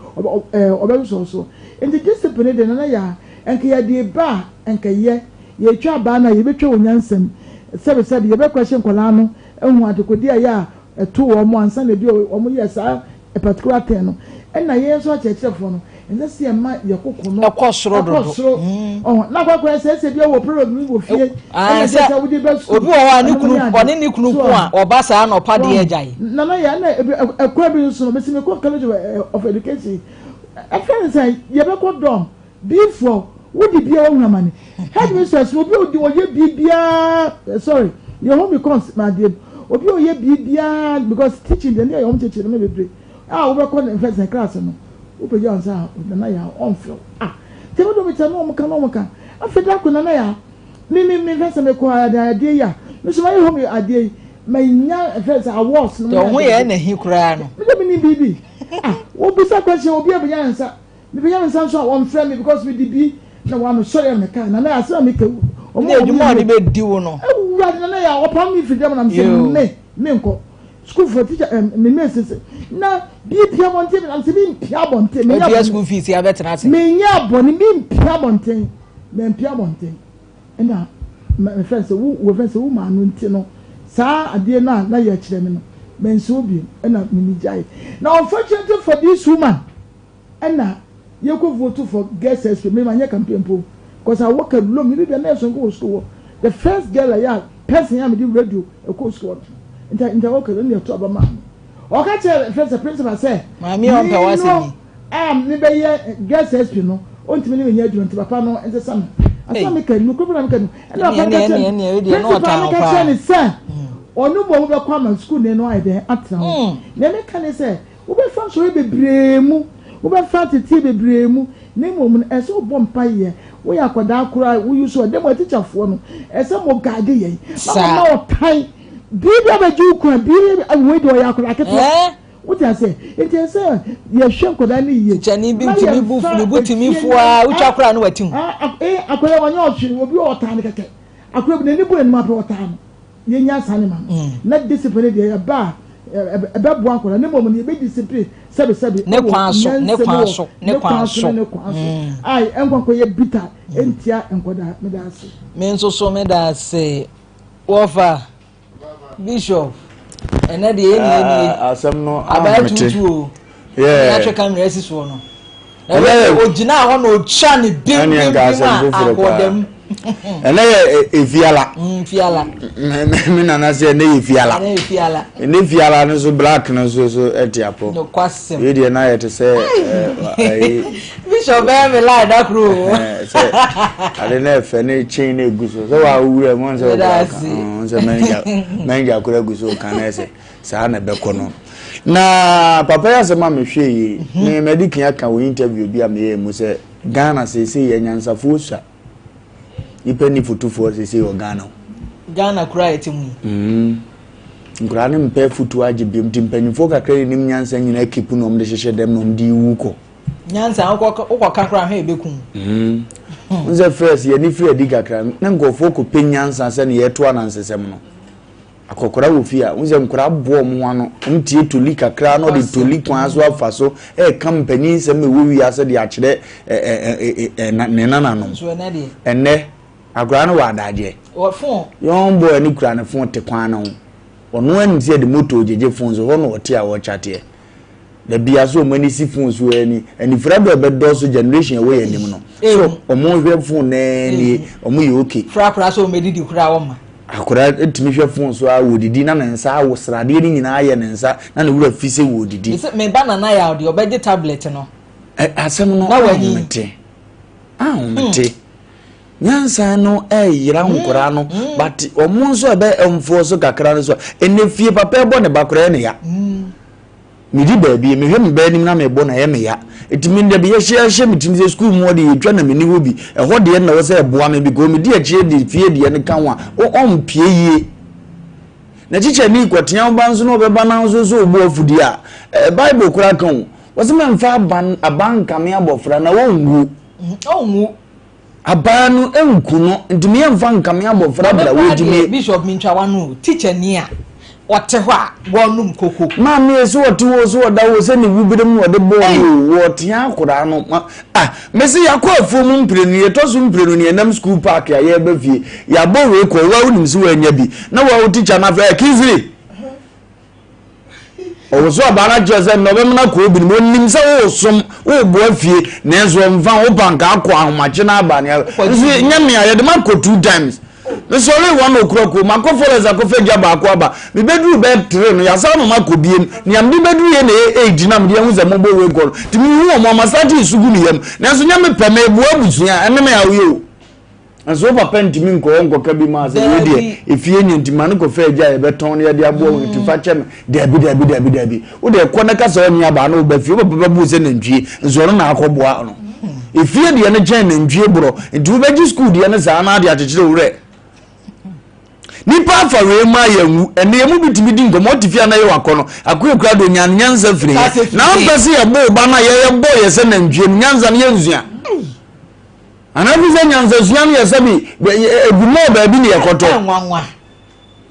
ɔbɛsosɔ so. Nti discipline deɛ Nana Yaa, nka yɛde ba a nka ɛyɛ. Yɛtwa abaa no a yɛbɛtwa wɔ nyansam. Sɛbe sɛbe yɛbɛkɔhye nkwadaa no ahu adekodeɛ a ɛyɛ a ɛtoo wɔn ansa na ebi a wɔyɛɛ saa particular thing no, ɛna yɛn nso akyerɛkyerɛfoɔ no, ɛnsɛ sɛ yɛma yɛ koko no ɛkɔ soro dodo. Ɛkɔ soro. Ɔho na akɔakɔyɛ sɛ ɛsɛ bi wɔ proverb bi wɔ fie, ɛna sɛ sɛ wode bɛ sukuu. Obi wɔ hɔ a ne kunu ɔne ne kunu ko a ɔba saa na ɔpa deɛ agyae. Nana yɛ ɛna ebi ɛkwan bi nso no, mesi mekɔ college of education, ɛfɛ ne sɛ yɛbɛkɔ dorm. Diifoɔ, wo de bia wahunu amane. Headmistress no, obi a odi ɔyɛ biribiara, eh, sorry, yɛ home econs ma adeɛ mu. Obi a ɔyɛ biribiara because teaching deɛ ne yɛ wɔn kyekyere no bebree. A wobɛkɔ ne mfɛnsɛn ne class no, wopagya wɔn nsa a, nana yɛ a ɔmfrɛ wo. Ah, nti ɛbɛdɔ me kyɛ na wɔn ka na wɔn ka. Afei da ko nana yɛ a, me me me mfɛnsɛn mekɔ adeɛ yi a, me nso mayɛ home adeɛ yi, manya mfɛnsɛn awards no. Deɛ ɔho yɛ na hi koraa no. Me deɛ menim biribi. Ah, wobisa question obi a bɛnya ne nsa. Mepagya me nsa nso a wɔmfrɛ me because mede bi na wɔn mesɔre a meka na na asɛm a meka wɔn a adwuma a wɔde bɛdi wo no. Awurade na na yɛ a wɔpam me firi dɛm na mesɛ me menkɔ school for teacher ɛm me mesi sɛ na bi pia abɔnten na mesɛ mempia abɔnten menyɛ abɔne school fees abɛtena ase menyɛ abɔne mempia abɔnten mempia abɔnten ɛna mefrɛ sɛ wo wɔfrɛ sɛ wo maa no nti no saa adeɛ no a na yɛ kyerɛ me no mɛnsuo bio ɛna meni gyae na unfortunately for this woman Ɛna yɛkɔ vote for girls SP me manyɛ campaign mpo cause I work alone me bibia na yɛ sonko wɔ school hɔ the first girl a yɛ a person a mede radio ɛkɔ school hɔ no nti nti I work alone na yɛto aba maa me ɔka kyerɛ fɛ sɛ principal sɛ maame a ɔmpɛ w'asɛm yi a mebɛyɛ girls SP no ɔntumi ne menyɛ adwuma nti papa no nsesa me asɛm meka no kuro na meka no ɛna papa no ka kyerɛ principal no ka kyerɛ ne sɛ ɔno mmom bɛkɔ ama school ne no ayɛ dɛn atena hɔ na meka ne sɛ Wobɛfa nsɔhwɛ bebree mu, wobɛfa ateteɛ bebree mu, na mmom no, ɛsɛ sɛ wobɔ mpaeɛ. Woyɛ akwadaa koraa a, wo use ɔdɛ mu atikyafoɔ no, ɛsɛ sɛ mo guide yɛn. Ma mo mma ɔtan. Biribi abɛgye wo kwan, biribi, wei deɛ ɔyɛ akwadaa ketewa. Wote aseɛ? Nti ɛsɛ sɛ yɛhwɛ nkwadaa no yie. Tikyani bi tumi bu, ne bo tumi fu ara, wotwa koraa na wati ho. Akwadaa ɔnyɛ ɔhwee, obi wɔ ɔtan no kɛkɛ. Akwadaa bi n'ani bu n'anim apɛ ɔtan no. Yɛnya saa ne ma no. Mm. Na discipline deɛ ɛba a ɛbɛboa nkwadaa ne mmom no yɛbɛ discipline sɛbesɛbe ne kwan so ne kwan so ne kwan so ne kwan so mm. a ɛnkɔ nkɔyɛ bitter ɛntia nkwadaa meda ase. Me nso so meda ase wɔfa bishop ɛnɛ deɛ ɛni ɛni ah, asɛm no abaa tutu o ɛna atwe kamera asi soɔ no ɛnɛ ogyina hɔ na otwa ne bim bim bim a akɔdam ɛnɛ yɛ efiala mm, fiala me nana sɛ ɛnɛ yɛ fiala ɛnɛ yɛ fiala ɛnɛ fiala no so black no so so ɛte apɔ nokwasɛm wei deɛ na yɛ te sɛ ɛɛ bishop bɛyɛ me line da koro o sɛ ade na ɛfɛ ne chain na egu so sɛ waa wura mu ɔnsɛ ɔkura ka ɔnsɛ manager manager kura gu so kan na ɛsɛ saa na ɛbɛkɔ no na papa yi asɛm a mehwɛ yi mhm. me mɛde kan aka wɔ interview bi a meyɛ mu sɛ Ghana seesei yɛ nyansafoɔ sua nipa ni fotofoɔ seesei wɔ Ghana. Ghana kura yɛ te mu yi. Mm. Nkoraa no mpɛ fotuo agye biom nti mpanyinfoɔ kakra yɛ nim nyansa nyinaa keep na wɔn de hyehyɛ dɛm na wɔn de wu kɔ. Nyansa wokɔka koraa hwɛ ɛbɛku wo. N sɛ first yɛne firi adi kakra na nkurɔfoɔ kɔpɛ nyansa sɛ ne yɛto anansesɛm no. Akɔkora wɔ fie a, wohu sɛ nkwadaa boa wɔn ho ano, wɔtie toli kakra na wɔde toli kwan so afa so reka mpanyin nsɛm a ɛwɔ wiase de akyerɛ ne nananom. Ɛnnɛ, akwadaa no wɔ adagyeɛ. Young boy no kura ne fon te kwan no ho. Ɔno anim sɛ yɛde moto gyegye fon so, hɔ na ɔte a ɔrekyateɛ. Da bia so wɔn ani si phone so ara ni. Anifira bɛ bɛdɔɔso generation ɛwɔ yɛn anim no. So wɔn hwɛ phone naa nie, wɔn yɛ okay. Fura koraa sɛ wɔn bɛdidi koraa wɔn ma. Akwadaa tumi hwɛ phone so ara wɔdidi na ne nsa awo sradeɛ no nyinaa ayɛ ne nsa na ne wura fi sɛ wɔdidi. Mese me ba Nana Yaw deɛ ɔbɛgye tablet no. Ɛ asɛm no ahomete ahomete. Nyansa no ɛyera nkwadaa no but wɔn nso ɛbɛ mfoɔ so kakra no so ɛnɛ fie papa ɛbɔ ne ba koraa ɛne ya. Medi baabi, mehwɛ me ba anim na mebɔ no a, ɛyɛ me ya. Enti me deɛ yɛhyɛ ahyɛ me tirim sɛ sukuu mu hɔ deɛ yɛtwa na menni hɔ bi. Ɛhɔ deɛ na ɛwɔ sɛ ɛboa me because medi akyire de fie deɛ no ka ho a, ɔmpie yie. Na kyikyɛni kɔtea wo ba nso na ɔbɛba na nso sɛ ɔbu afudie a, eh, Bible koraa ka o. Wɔsɛ mɛmfa aban, aban nkame abɔfra na ɔnwu. Ɔnwu. Abaa no nku no nti me yɛnfa nkame abɔfra bra wogyimie. Bishop mintwa wano o teacher ni a ɔte hɔ a wɔnom koko. Maame e so ɔte hɔ o so ɔda hɔ o sɛ ne wubere mu na ɔde bɔɔ no o wɔtea akoraa no ma ah mese yakɔ afuo mu mprenu yɛtɔ so mprenu ne yɛnam school park a yɛreba fie yɛabɔ wei kɔ wa wonim sɛ woanya bi na wa wo teacher no afɛ Kingsley Ɔwoso abaa no akyerɛ sɛ nnɛ ɔbɛmena kɔɔ binom. Ɔnim sɛ woresom, woreboa fie, nanso ɔmfa wo pa nka akɔ ahomakye no aba ne nso nyɛ me a yɛde makɔ two times. Mesɔree one o'clock o, makɔ forest akɔfa gya baako aba. Mebɛduru bɛyɛ three no, yɛasan ama makɔ biem. Nea mede bɛduruiɛ na ɛyɛ eight na mede ahu sɛ mobɔ wei kɔ no. Nti mehu wɔn a, masate resu gu me yam. Nanso nyɛ me pɛ, mereboa abusua, ɛne me a woyɛ o. Nanso wo papa ntumi nkɔ hɔ nkɔka bi maa sɛ wei deɛ efie nyɛ nti ma no kɔfa agya a yɛbɛtɔn no yɛde aboa wo nti fa kyɛ me. Daabi daabi daabi daabi. Wo deɛ kɔ na ka sɛ ɔnye abaa na woba fie wo papa bɛbu wo sɛ nantwie nso ɔno na akɔboa no. Efie deɛ no kyɛn nantwie borɔ nti wobɛgye sukuu deɛ no saa na ade akyekyere wo werɛ. Nipa afa wei mu ayɛ nwu ɛnna yɛn mu bi tumi di nkɔmɔ ɔte fie a na yɛ wakɔ no akoyɛ kura do nyan nyansa firi he na ampɛ sɛ yɛbɔ wo ba no a yɛyɛ bɔ yɛ sɛ nantwie no nyansa no yɛnsua. Anaa fi sɛ nyansasua no yɛ sɛ bi egu mɔɔ baabi ne yɛkɔtɔ.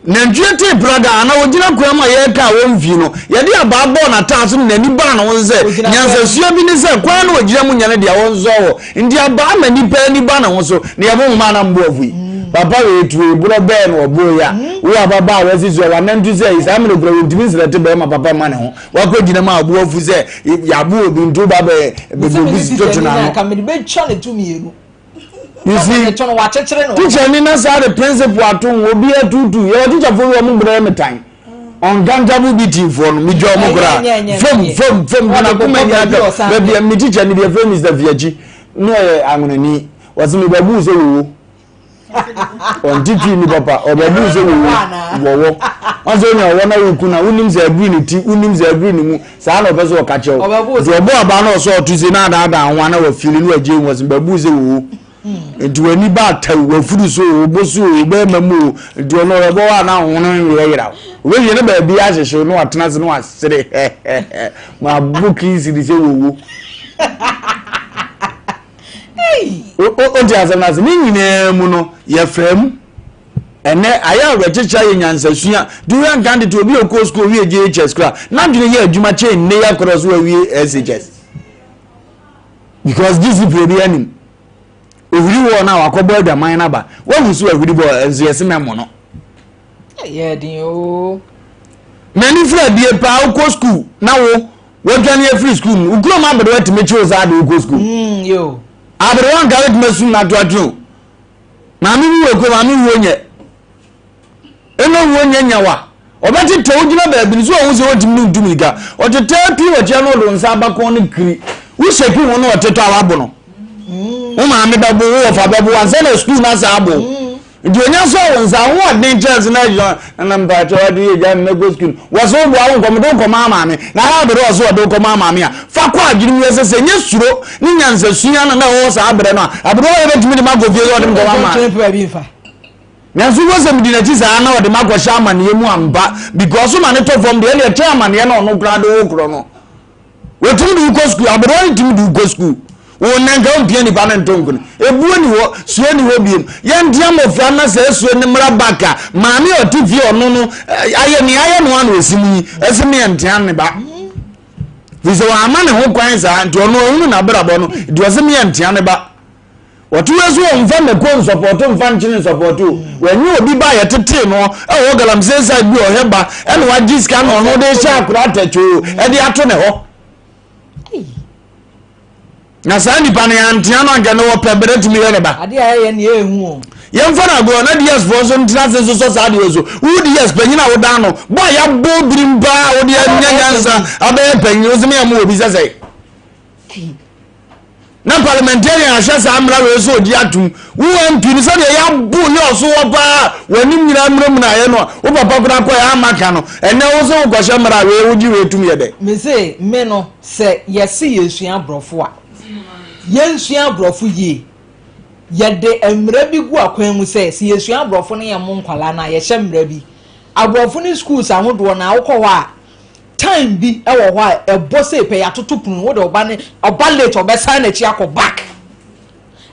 Nantwie tee praga anaa ogyina kwan mu a yɛreka a wɔmfii no, yɛde abaa bɔɔ n'ataa so ne n'ani baa ne ho so sɛ nyansasua bi ne sɛ kwan no ogyina mu nyɛ ne dea wɔnsɔ hɔ. Nti abaa ma nipa ani ba ne ho so na yɛbo nwoma na mboa fui. Papa wei tue borɔ bɛɛ na ɔboo yi a wo ababaa wasi so a wanantu sɛ yi saa mmerɛ kura wɔntumi nsrɛte bɛrima papa mma ne ho. Wakɔ gyina mu a ɔbo afu sɛ yɛabo obi nti woba bɛ bɛbɛ obi si toto n'ano. You see, teacher ni na saa de principle ato ho obi atutu yɛwɔ teacher fo bi wɔn brɛ me tan uncountable beating foɔ no medwa wɔn koraa fam fam fam gyina koma ni aka baabi a me teacher ni bi ɛfɛ Mr. Fiakyi na ɔyɛ anwonani wɔsi mi bɛbu sɛ wowo. Ɔnte twi ni papa ɔbɛbu sɛ wɔwɔ wɔwɔ wɔn sɛ onya ɔwɔ na woku na wonim sɛ aduru ne ti wonim sɛ aduru ne mu saa na ɔpɛ sɛ ɔka kyɛw nti ɔbɔ aba na ɔsɛ ɔto se na adaadaa ho ana wafili na wagye mu ɔsɛ bɛbu sɛ wɔwɔ nti w'ani ba ataw wafuru so o bo so o bɛrima mu o nti ɔno ɔbɛbɔ hɔ a na ho no nwerɛ yeraw wobɛwie no baabi ahyehyew na watena ase na wasere hɛhɛhɛ ma abo kinsiri sɛ wɔwɔ Wote asɛm no ase? Ne nyinaa mu no, yɛfaa mu. Ɛnɛ, ayɛ awerɛkyekyɛ ayɛ nyansasua. De woyɛ nka tete obi a ɔkɔɔ sukuu owie JHS koraa, n'adwene yɛ adwuma kyɛn nnɛ yi akɔrɔ so awie SHS. Because discipline bi anim. Ohuri wɔ no a wakɔbɔ adwaman no aba. Wahu so ahuri bɔ nso yɛse mɛmo no. Ɛyɛ den oo. M'ani firi adie paa wokɔ sukuu na wo Wadwane afiri sukuu mu. Wo kurom aberewa tumi kye wo saa de wokɔ sukuu. Mm, aberewa nka wetumi asum no ato atwene o. Maame bi wɔ kurom, maame wuo nyɛ. Ɛna wuo nyɛ nyawa. Ɔbɛtetɛ wo gyina baabi no so ɔho sɛ ɔntumi ne ntu mirika. Ɔtetɛ pii wɔkyia no ɔde nsa abakɔn no kiri. Wo hyɛki ho na ɔtetɔ a wabo no. Wo maame bɛbo, wo wɔfa bɛbo ansa na sukuu no asa abo. Nti onya sɔɔ wo nsa ahoɔden kyɛn so na agyina nana mpakyɛ wade yɛ gya mmɛkɔ sukuu no wɔ so woboa wo nkɔm de wo kɔma maame na ara bere wɔ so wɔde wo kɔma maame a fa kɔ adwene mu yɛ sɛ sɛ nyɛ suro ne nyansasua no na ɛwɔ saa berɛ no a aberɛ wɔ yɛbɛtumi de makɔ fie sɛ ɔde me kɔma maame nanso wɔ sɛ medi n'akyi saa na ɔde makɔhyɛ amaneɛ mu ampa because ma ne tɔ fam deɛ ɛdeɛ kyɛn amaneɛ na ɔno koraa de wo korɔ no. Wɔtumi de wo kɔ sukuu, aberewa no tumi de wo kɔ sukuu. Wo nna nka wompia nipa no nto nkono. Ebuo ni hɔ, suo ni hɔ biom. Yɛntea mmɔfra na saa suo no mmra back a, maame a ɔte fie ɔno no ayɛ nea ayɛ no a na ɔsi mu yi, ɛsɛ me yɛntea ne ba. Firi sɛ wɔama ne ho kwan saa, nti ɔno ɔhunu n'abrabɔ no, nti ɔsɛ me yɛntea ne ba. Wɔte wei so wɔmfa mako nsɔpɔto mfa nkyene nsɔpɔto o. Wɔnyɛ obi ba a yɛtetee no ɛwɔ galamsey side bi ɔhwɛ ba ɛna wagye sika na ɔno de hyɛ akora atɛkyoo ɛde ato ne hɔ. Na saa nipa no yɛantea no anka ne wɔpɛ berɛ tumi yɛ ne ba. Adeɛ a ɛyɛ ne ɛhu o. Yɛmfa no agorɔ na DS foɔ nso ntena ase nsosɔ saa adeɛ so. Wo DS panyin a wodan no bɔ a yɛabɔ birim paa a wode anya nyansa abɛyɛ panyin wo sɛ meyɛ mo wɔ bi sɛ sɛ. Na parliamentarian ahyɛ saa mmara wei sɛ ɔgye atom. Wo MP no sɛdeɛ yɛabo yɛ ɔso hɔ paa w'anim nyinaa mmerɛmuna ayɛ no a wo papa koraa kɔɛ ama ka no ɛnɛ wo sɛ wokɔhyɛ mmara a wei wogye wei tom yɛ dɛ. Mese me no sɛ yɛse yɛsua aborɔfo a yɛnsua aborɔfo yie. Yɛde mmara bi gu akwan mu sɛ sɛ yɛsua aborɔfo no yɛmmo nkwadaa no a yɛhyɛ mmara bi. Aborɔfo no schools ahodoɔ no a wokɔ hɔ a Time bi wɔ hɔ a ɛbɔ sei pɛ yɛatoto pono wode ɔba ne ɔba late ɔbɛsan n'akyi akɔ back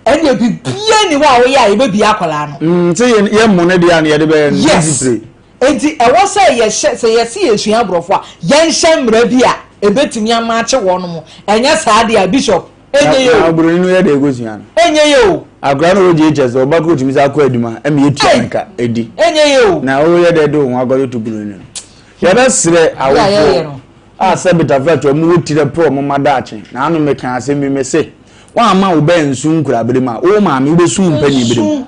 ɛnna biribiara ni hɔ a woyɛ a yɛbɛbie akwadaa no. Mm, sɛ yɛ yɛ mo ne deɛ a na yɛde bɛyɛ no Yes. discipline. Enti ɛwɔ sɛ yɛhyɛ sɛ yɛse yɛsua aborɔfo a yɛnhyɛ mmara bi a ɛbɛtumi ama akye wɔn mo ɛnyɛ saa deɛ a bishop ɛnyɛ yɛ Na o oburoni no yɛ de ekosua no. ɛnyɛ yɛ o Akora no wɔ JHS ɔba kuro tumi sɛ akɔ adwuma ɛma yɛtua ne ka ɛdi. ɛnyɛ yɛ o. Na woyɛ dɛ de wo ho akɔto to buroni no. Yɛbɛsrɛ awofoɔ a sɛ betafra to ɔmo wɔ tiri pɛ ɔmo mma daakye. Na ano meka asɛm bi mese, woamma wo ba ansu nkurabere mu a, wo maame wobɛsu wo mpanin bere mu.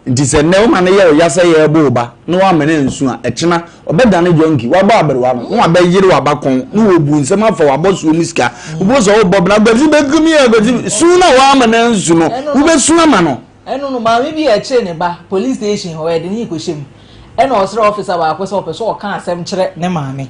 Nti sɛ nnɛ woma no yɛ wo ya sɛ yɛrebo wo ba na woamma no ansu a, ɛkyena ɔbɛdane junkie, wabɔ aberewa no na wabɛyere w'abakɔn na wɔbu nsɛm afa w'abɔsoɔ mu sika. Wobɛhu sɛ wobɔ bena, Kwasi bɛku me a, Kwasi, su no a woamma no ansu no, wobɛsu ama no. Ɛno no, maame bi a ɛkyeree ne ba police station hɔ, yɛde no rekɔhyɛ mu. Ɛna ɔsrɛ officer baako sɛ ɔpɛ sɛ ɔka asɛm kyerɛ ne maame.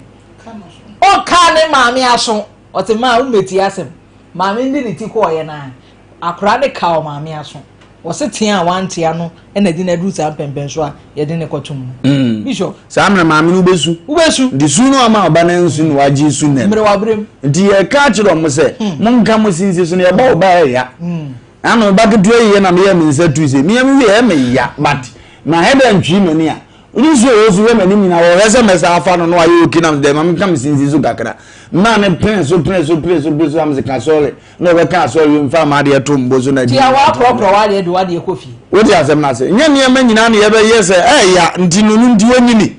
Ɔkaa ne maame aso. Ɔte maa wommetie asɛm. Maame no de ne ti kɔɔeɛ no a, akwadaa no kaa ɔmaame aso. Wɔse tea a wantea no na ɛde no aduru saa mpɛmpɛnso a yɛde no kɔtom no. Mm. Bishop. Saa mmerɛ maame no wobɛsu. Wobɛsu. Nti su no ama ɔba no ansu na wagye su nnɛ no. Mmerɛ wabrɛ mu. Nti yɛka akyerɛ ɔmo sɛ, hmm. monka mo sinsi so no yɛbɔ wo ba ɛya. Hmm. Ano ba ketewa yi yɛ na meyɛ me nsa tu se meyɛ me wie ɛyɛ me ya but ma hɛ dɛ ntwii m'ani a wode nsuo wɔ so hwɛ m'anim nyinaa wɔhwɛ sɛ mɛsa afa no na wayɛ oki na dɛ ma meka me sinsin so kakra mmaa ne pene so pene so pene so pene so am se ka sɔre na ɔbɛka asɔre wie mfa ma adeɛ to mbo so na di tia wɔakorɔkorɔ w'adeɛ de w'adeɛ kɔ fie. Wote asɛm no ase nyɛ nneɛma nyinaa na yɛbɛyɛ sɛ ɛɛya nti no no nti wɔnyini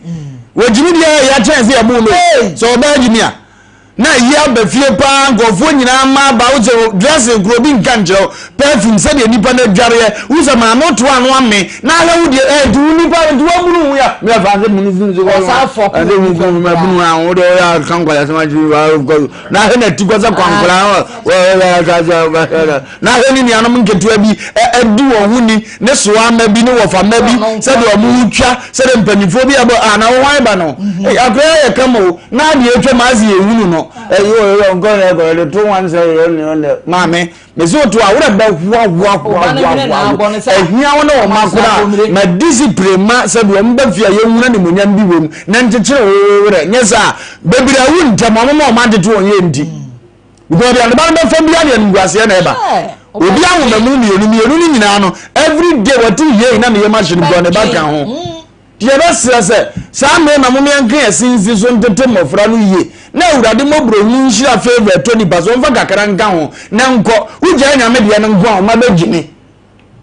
wɔgyimi deɛ ɛɛya kyɛn sɛ yɛbo no sɛ ɔbaa gyimi a Na ayi aba fie paa nkurɔfoɔ nyinaa mma aba wo sɛ dressing koro obi nka nkyerɛ wo perfume sɛdeɛ nipa no adwareɛ wo sɛ maame woto ano ame na ahwɛ wo deɛ ɛɛ nti wo nipa nti wabunu ho ya mmerɛ fa sɛ munu sunu so kɔ ɛsɛ mu kunu mu abunu ho wo deɛ ɔyɛ aka nkwadaa sɛm akyerɛ wa na ahwɛ na ti kɔ sɛ kwankora Na hwɛ ne nuanom nketewa bi adi wɔn ho ni, ne soa mma bi ne wɔfa mma bi, sɛdeɛ wɔn ho twa, sɛdeɛ mpanimfoɔ bi abɔ, a na wɔn hwan ba no? Mhm. Akora yɛ kama o, na adeɛ atwa mu ase yɛ hunu no. Ɛyi o yɛ nkɔ na ɛkɔ ɛde to wɔn sɛ yɛ ne ɔne maame. Mesi oto a wura bɛ hoa hoa hoa hoa hoa. Ɛhia wɔn na wɔn akora ma discipline ma sɛdeɛ wɔn ba fie a yɛn huna ne mo nyam bi wɔm na nkyekyere wo werɛ nyɛ saa bebree awu ntɛm wɔn ma wɔn atete wɔn yɛ nti. Because deɛ ne ba no bɛfa biara deɛ animguaseɛ na ɛba. Obi ahoma mu mmienu mmienu no nyinaa no every day wɔte yei na ne yam ahye no because ne ba ka ho. Nti yɛbɛsrɛ sɛ saa mmerɛ na mom yɛnka yɛn se nsi so ntete mmɔfra no yie na Awurade mmɔborɔhunu nhyira favour ɛtɔ nipa so ɔmfa kakra nka ho na nkɔ. Wogyae Nyame deɛ no nko a wo mma bɛgyimi.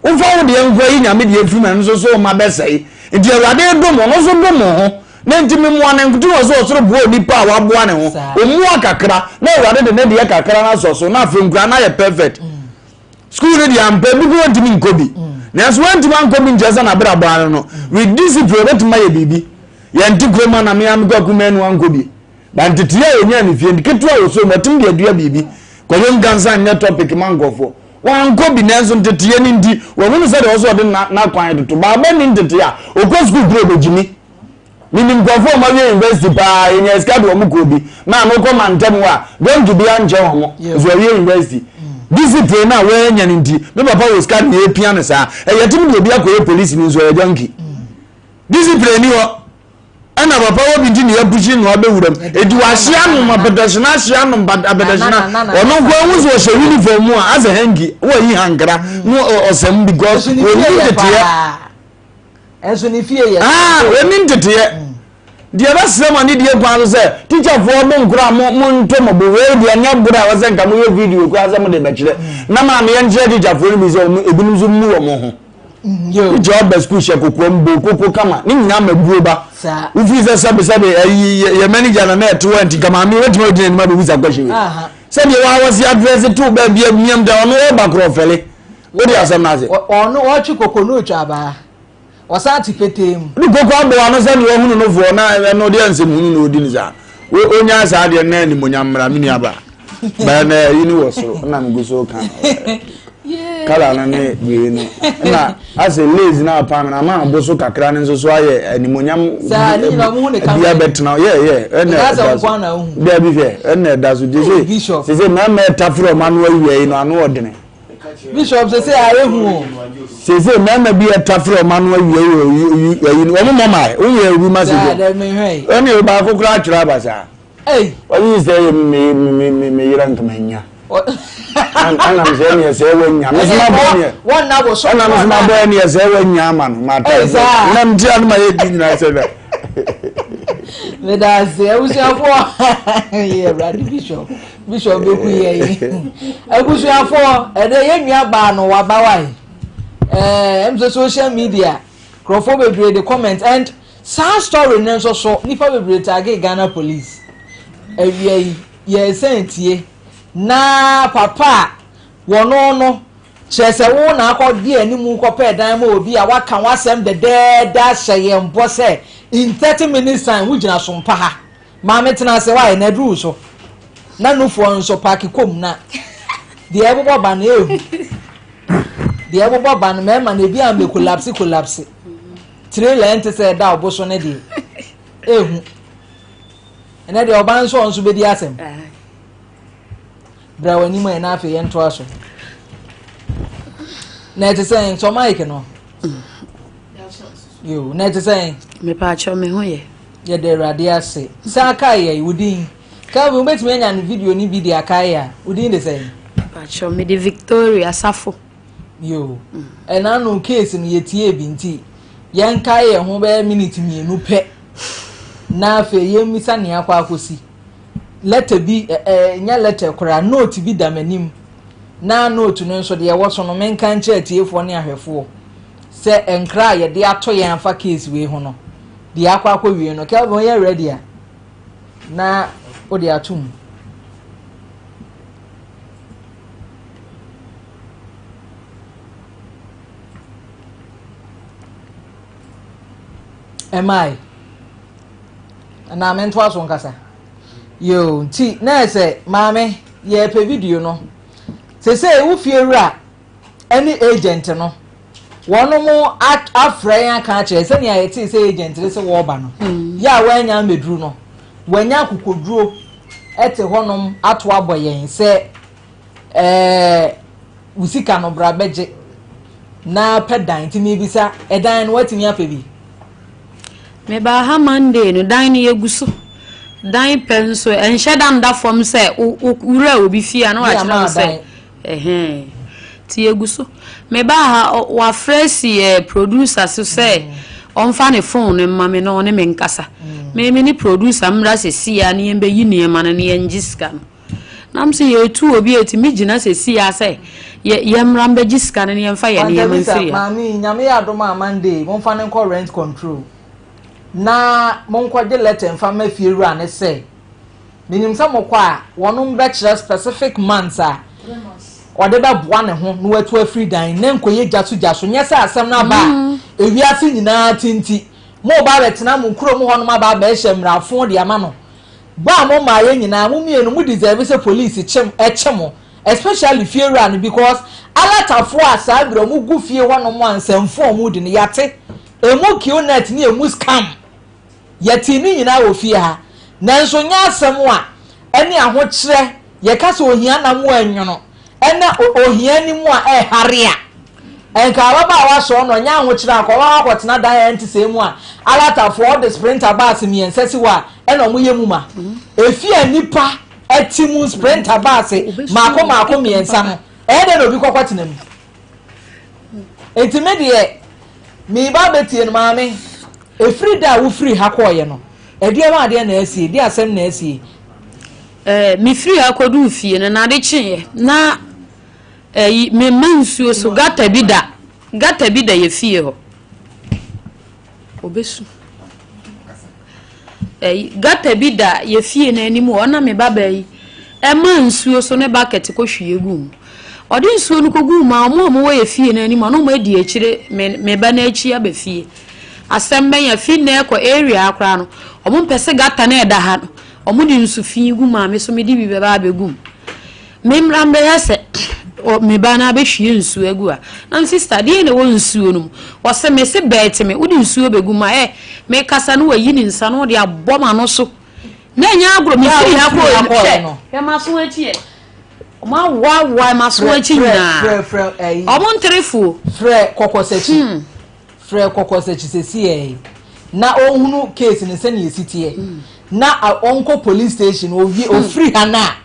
Wofa wo deɛ nkoa yi Nyame deɛ firi mu ɛno nso so wo mma bɛsɛe. Nti Awurade dom wo no nso dom wo ho. Na nti memoa no nkoto wɔ sɛ ɔsoro boa onipa a waboa ne ho. Ɔmua kakra na Awurade de ne deɛ kakra no asɔ so na afei nkoraa no ayɛ perfect. School no deɛ ampa bi koraa ɔntumi nkɔ bi. Nanso wantumi ankɔ bi nkyerɛ sɛ n'abrabɔ ano no with discipline ɔbɛtumi ayɛ biribi. Yɛnte kurom a na me ara mekɔ akumaa nu ankɔ bi. Ba ntetee a ɔnyaa ne fie ketewa a ɔsɔ mu ɔtumi de adua biribi. Kwadwo Nkansah nyɛ topic ma nkurɔfoɔ. Wankɔ bi nanso nteteeɛ no nti wahunu sɛdeɛ ɔwɔ sɛ ɔde n'akwan toto. Baaba nni ntetee a, ɔkɔ sukuu koro ɔbɛgyimi. Menim nkurɔfoɔ a wɔawie university paa, yɛnya sika de wɔn kɔɔ bi. Maa mekɔ mantam hɔ a, donkey biara nkyɛn wɔn, nso wɔawie university. Discipline no a wɔanya no nti, me papa wɔ sika de yɛpia no saa. Ɛyɛ tumi de obi akɔyɛ polisini nso ɔyɛ junkie. Discipline ni hɔ. Ɛna papa wɔ bi nti na yɛpushi no abɛwura mu. Eti wahyia anom apɛtɛhyena ahyia anom apɛtɛhyena. Ɔno nko ahu sɛ ɔhyɛ uniform mu a asɛ hanky wɔyi hankra na ɔsɛm because ɔni nteteɛ. Ɛnso ne fie yɛ. Ah, ɔni nteteɛ. Deɛ ɛbɛsrɛ mo anidie kwan so sɛ tikyafoɔ mo nkora mo mo nto mo bo wei deɛ nyɛ borɔ a wɔsɛ nka moyɛ video koraa sɛ mode bɛkyerɛ na maame yɛnkyerɛ tikyafoɔ no bi sɛ wɔn ebinom nso mmu wɔn ho. Wogya ɔba sukuu hyɛ kokoam bɔ koko kama ne nyinaa ma buo ba. Wofiri sɛ sɛbe sɛbe ayi yɛ manager na na ɛte hɔ nti nka maame wotumi agyina anim abɛbusa question wei. Sɛdeɛ waa wɔsi adrɛse to baabi a miam da ɔno ɔba korɔ ɔfɛle. Wode asɛm no ase. Ɔno ɔtwe koko no otwa abaa. Ɔsan te petee mu. Ne koko abɔ ano sɛ deɛ ɔhunu no foɔ na ɛno deɛ nsɛm hunu na ɔdi no saa. Ɔnyaa saa deɛ na animonyam mmra me nua baa. Bɛɛ na ɛyi ne wɔ soro na megu so ka no. Kala no ne wei no na asɛ lace na apam na ama abo so kakra no nso so ayɛ animonyam bi abɛtena yɛ yɛ ɛna ɛda so daabi hwɛ ɛna ɛda so gye sɛ sɛ mmarima ɛtafere ɔmo ano awia yi no ano ɔdene. Bishop sese ayɛ hu o. Sese mmarima bi ɛtafere ɔmo ano awia yi ayi no wɔn mɔ maa wɔn yɛ obi ma se dɛ ɛna baako koraa atwerɛ aba saa. Ɔyi sɛ yɛ me me me me yera nka ma nya. Ɛna me sɛ ɛneɛ sɛ wanya. Me so ma bɔ ɛneɛ. Ɛna me so ma bɔ ɛneɛ sɛ wanya ama no. Ma ta ɛbɔ. Na me tia no ma yɛ di nyinaa sɛ dɛ. Meda ase abusuafoɔ yɛ awurade bishop bishop bɛku yɛ yi abusuafoɔ ɛdɛ yɛ nua baa no waba wae ɛɛ ɛm sɛ social media nkurɔfoɔ bebree de comment and Saa story no nso so nipa bebree tagee Ghana police. Awia yi yɛresan tie na papa a wɔno no kyerɛ sɛ wo na akɔ di anim kɔpɛɛ dan ma obi a waka w'asɛm dɛdɛɛdɛ ahyɛ yɛn bɔ sɛ in 30 minutes time wogyina so mpa ha. Maame tena ase wae na aduru wo so. Na nufoɔ nso paake kɔm na deɛ ɛbobɔ ba no ehu. Deɛ ɛbobɔ ba no mɛɛma no ebi a mɛ kolapse kolapse. Trailer ɛnte sɛ ɛda ɔbo so no deɛ ehu ɛnɛ deɛ ɔbaa nso ɔnso bɛdi asɛm bra w'anim ɛ na afei yɛntoa so na ɛte sɛ nsɔ mic no yo na ɛte sɛ mepaakyɛw me ho yɛ yɛda awurade ase sɛ akae yɛ wo din Kelvin wobɛtumi anya no video no bi de akae a wo din de sɛn mepaakyɛw mede Victoria Safo Yoo. Ɛna no case no yɛtiee bi nti yɛnkae yɛn ho bɛyɛ minute mmienu pɛ na afei yɛmmisa nea akɔ akɔsi. Letter bi ɛ nyɛ letter koraa note bi da m'anim na note no nso deɛ ɛwɔ so no menka nkyerɛ atiefoɔ ne ahwɛfoɔ sɛ nkra a yɛde ato yɛn afa case wei ho no deɛ akɔ akɔwie no Kelvin woyɛ ready a na wode ato mu. Ɛmaae. Anaa mentoa so nkasa. Yoo, nti na ɛsɛ maame yɛrepɛ video no. Sesei wo fie wura ne agent no wɔn afrɛ yɛn aka akyerɛ sɛnea yɛtee sɛ agent no sɛ wɔreba no. Hmm. Yɛ a wɔanya mmɛduru no, wɔanya akokoduro te hɔnom ato abɔ yɛn sɛ Ɛɛ wo sika no bra bɛgye na pɛ dan nti mebisa ɛdan no woatumi apɛ bi? Mebaa ha Monday no dan no yɛgu so dan pɛ nso ɛnhyɛ da nda fam sɛ wura obi fie a na wakyerɛ wo sɛ ɛhɛn nti yɛgu so mebaa ha wafrɛ si ɛ producer so sɛ ɔmfa ne phone no mma me na ɔne me nkasa me me ne producer mmra sɛsi a ne yɛmbɛyi nneɛma no ne yɛngye sika no. Nam sɛ yɛretu obi a ɛtumi gyina sɛsi ara sɛ yɛ yɛmmra mbɛgye sika no na yɛmfa yɛn nneɛma mfiri ha. Maame yi, Nyame yɛ adom a Monday momfa no nkɔ rent control na monkɔgye letter mfa mma fie wura no sɛ menim sɛ mokɔ a wɔnom bɛkyerɛ specific months a ɔde bɛboa ne ho na watu afiri dan na nkɔyɛ gya so gya so nyɛ sɛ asɛm no aba a mm. ewiase nyinaa ti nti mo ba abɛtena mo kurom hɔnom aba abɛhyɛ mmerafo de ama no Bɔ a mo maa yɛ nyinaa mo mienu mo deserve sɛ police kye kye mo especially fie wura no because alatafoɔ a saa berɛ ɔmo gu fie hɔ nom a nsɛmfo a ɔmo di no yate emu kill net ne emu scam yɛtee ne nyinaa wɔ fie ha nanso nyɛ asɛm a ɛne ahokyerɛ yɛka sɛ ohia na mo anwono ɛna ohia ni mu a ɛhare a. Nka ababaawa sɔɔ no ɔnyɛ ahokyerɛ a nka ɔbɛkɔ akɔtena dan a ɛnte sɛɛ mu a alatafoɔ ɔde sprinter bus mmiɛnsa si hɔ a ɛna ɔmo yɛ mu ma. Efie a nnipa te mu sprinter bus mmaako mmaako mmiɛnsa no ɛyɛ dɛn na obi kɔkɔ tena mu? Nti me deɛ meba abɛtie no maame ɛfiri da a wofiri ha kɔɔyɛ no ɛdeɛ ho adeɛ na asie deɛ asɛm na asie. Ɛɛ mefiri ha kɔduu fie no na ade kyeeɛ na Ɛyi, me mma nsuo so, gutter bi da, gutter bi da yɛ fie hɔ. Obesu. Ɛyi, gutter bi da yɛ fie no anim hɔ, na me babaa yi ɛma nsuo so ne bucket kɔ hwie gu mu. Ɔde nsuo no kɔgu mu a, wɔn a wɔwɔ yɛ fie no anim hɔ, na wɔn adi akyire me, me ba no akyi aba fie. Asɛm bɛn a, fi nnɛ kɔ area ha koraa no, wɔn mpɛ sɛ gutter no ɛda ha no, wɔn de nsu fi gu mu a, me so mede bi bɛba abɛgu mu. Me mmra mbɛhwɛ sɛ me ba no abɛhwie nsuo agu a. Na me sista, deɛn na ɛwɔ nsuo no mu? Ɔse, me se bɛɛte me, wode nsuo bɛgu mu a, ɛ, mekasa no wayi ne nsa no ɔde abɔ m'ano so. Na ɛnyɛ agorɔ, mefiri ha kɔɔ no, hwɛ, hwɛ m'aso akyi ɛ. Ɔmo awoawoa m'aso akyi nyinaa. Ɔmo nterefoɔ. Frɛ kɔkɔsakyi. Hmm. Frɛ kɔkɔsakyi sɛsiɛ na ɔnhunu case no sɛnea ɛsi teɛ. Hmm. Na ɔnkɔ police station, ɔfiri ha no a.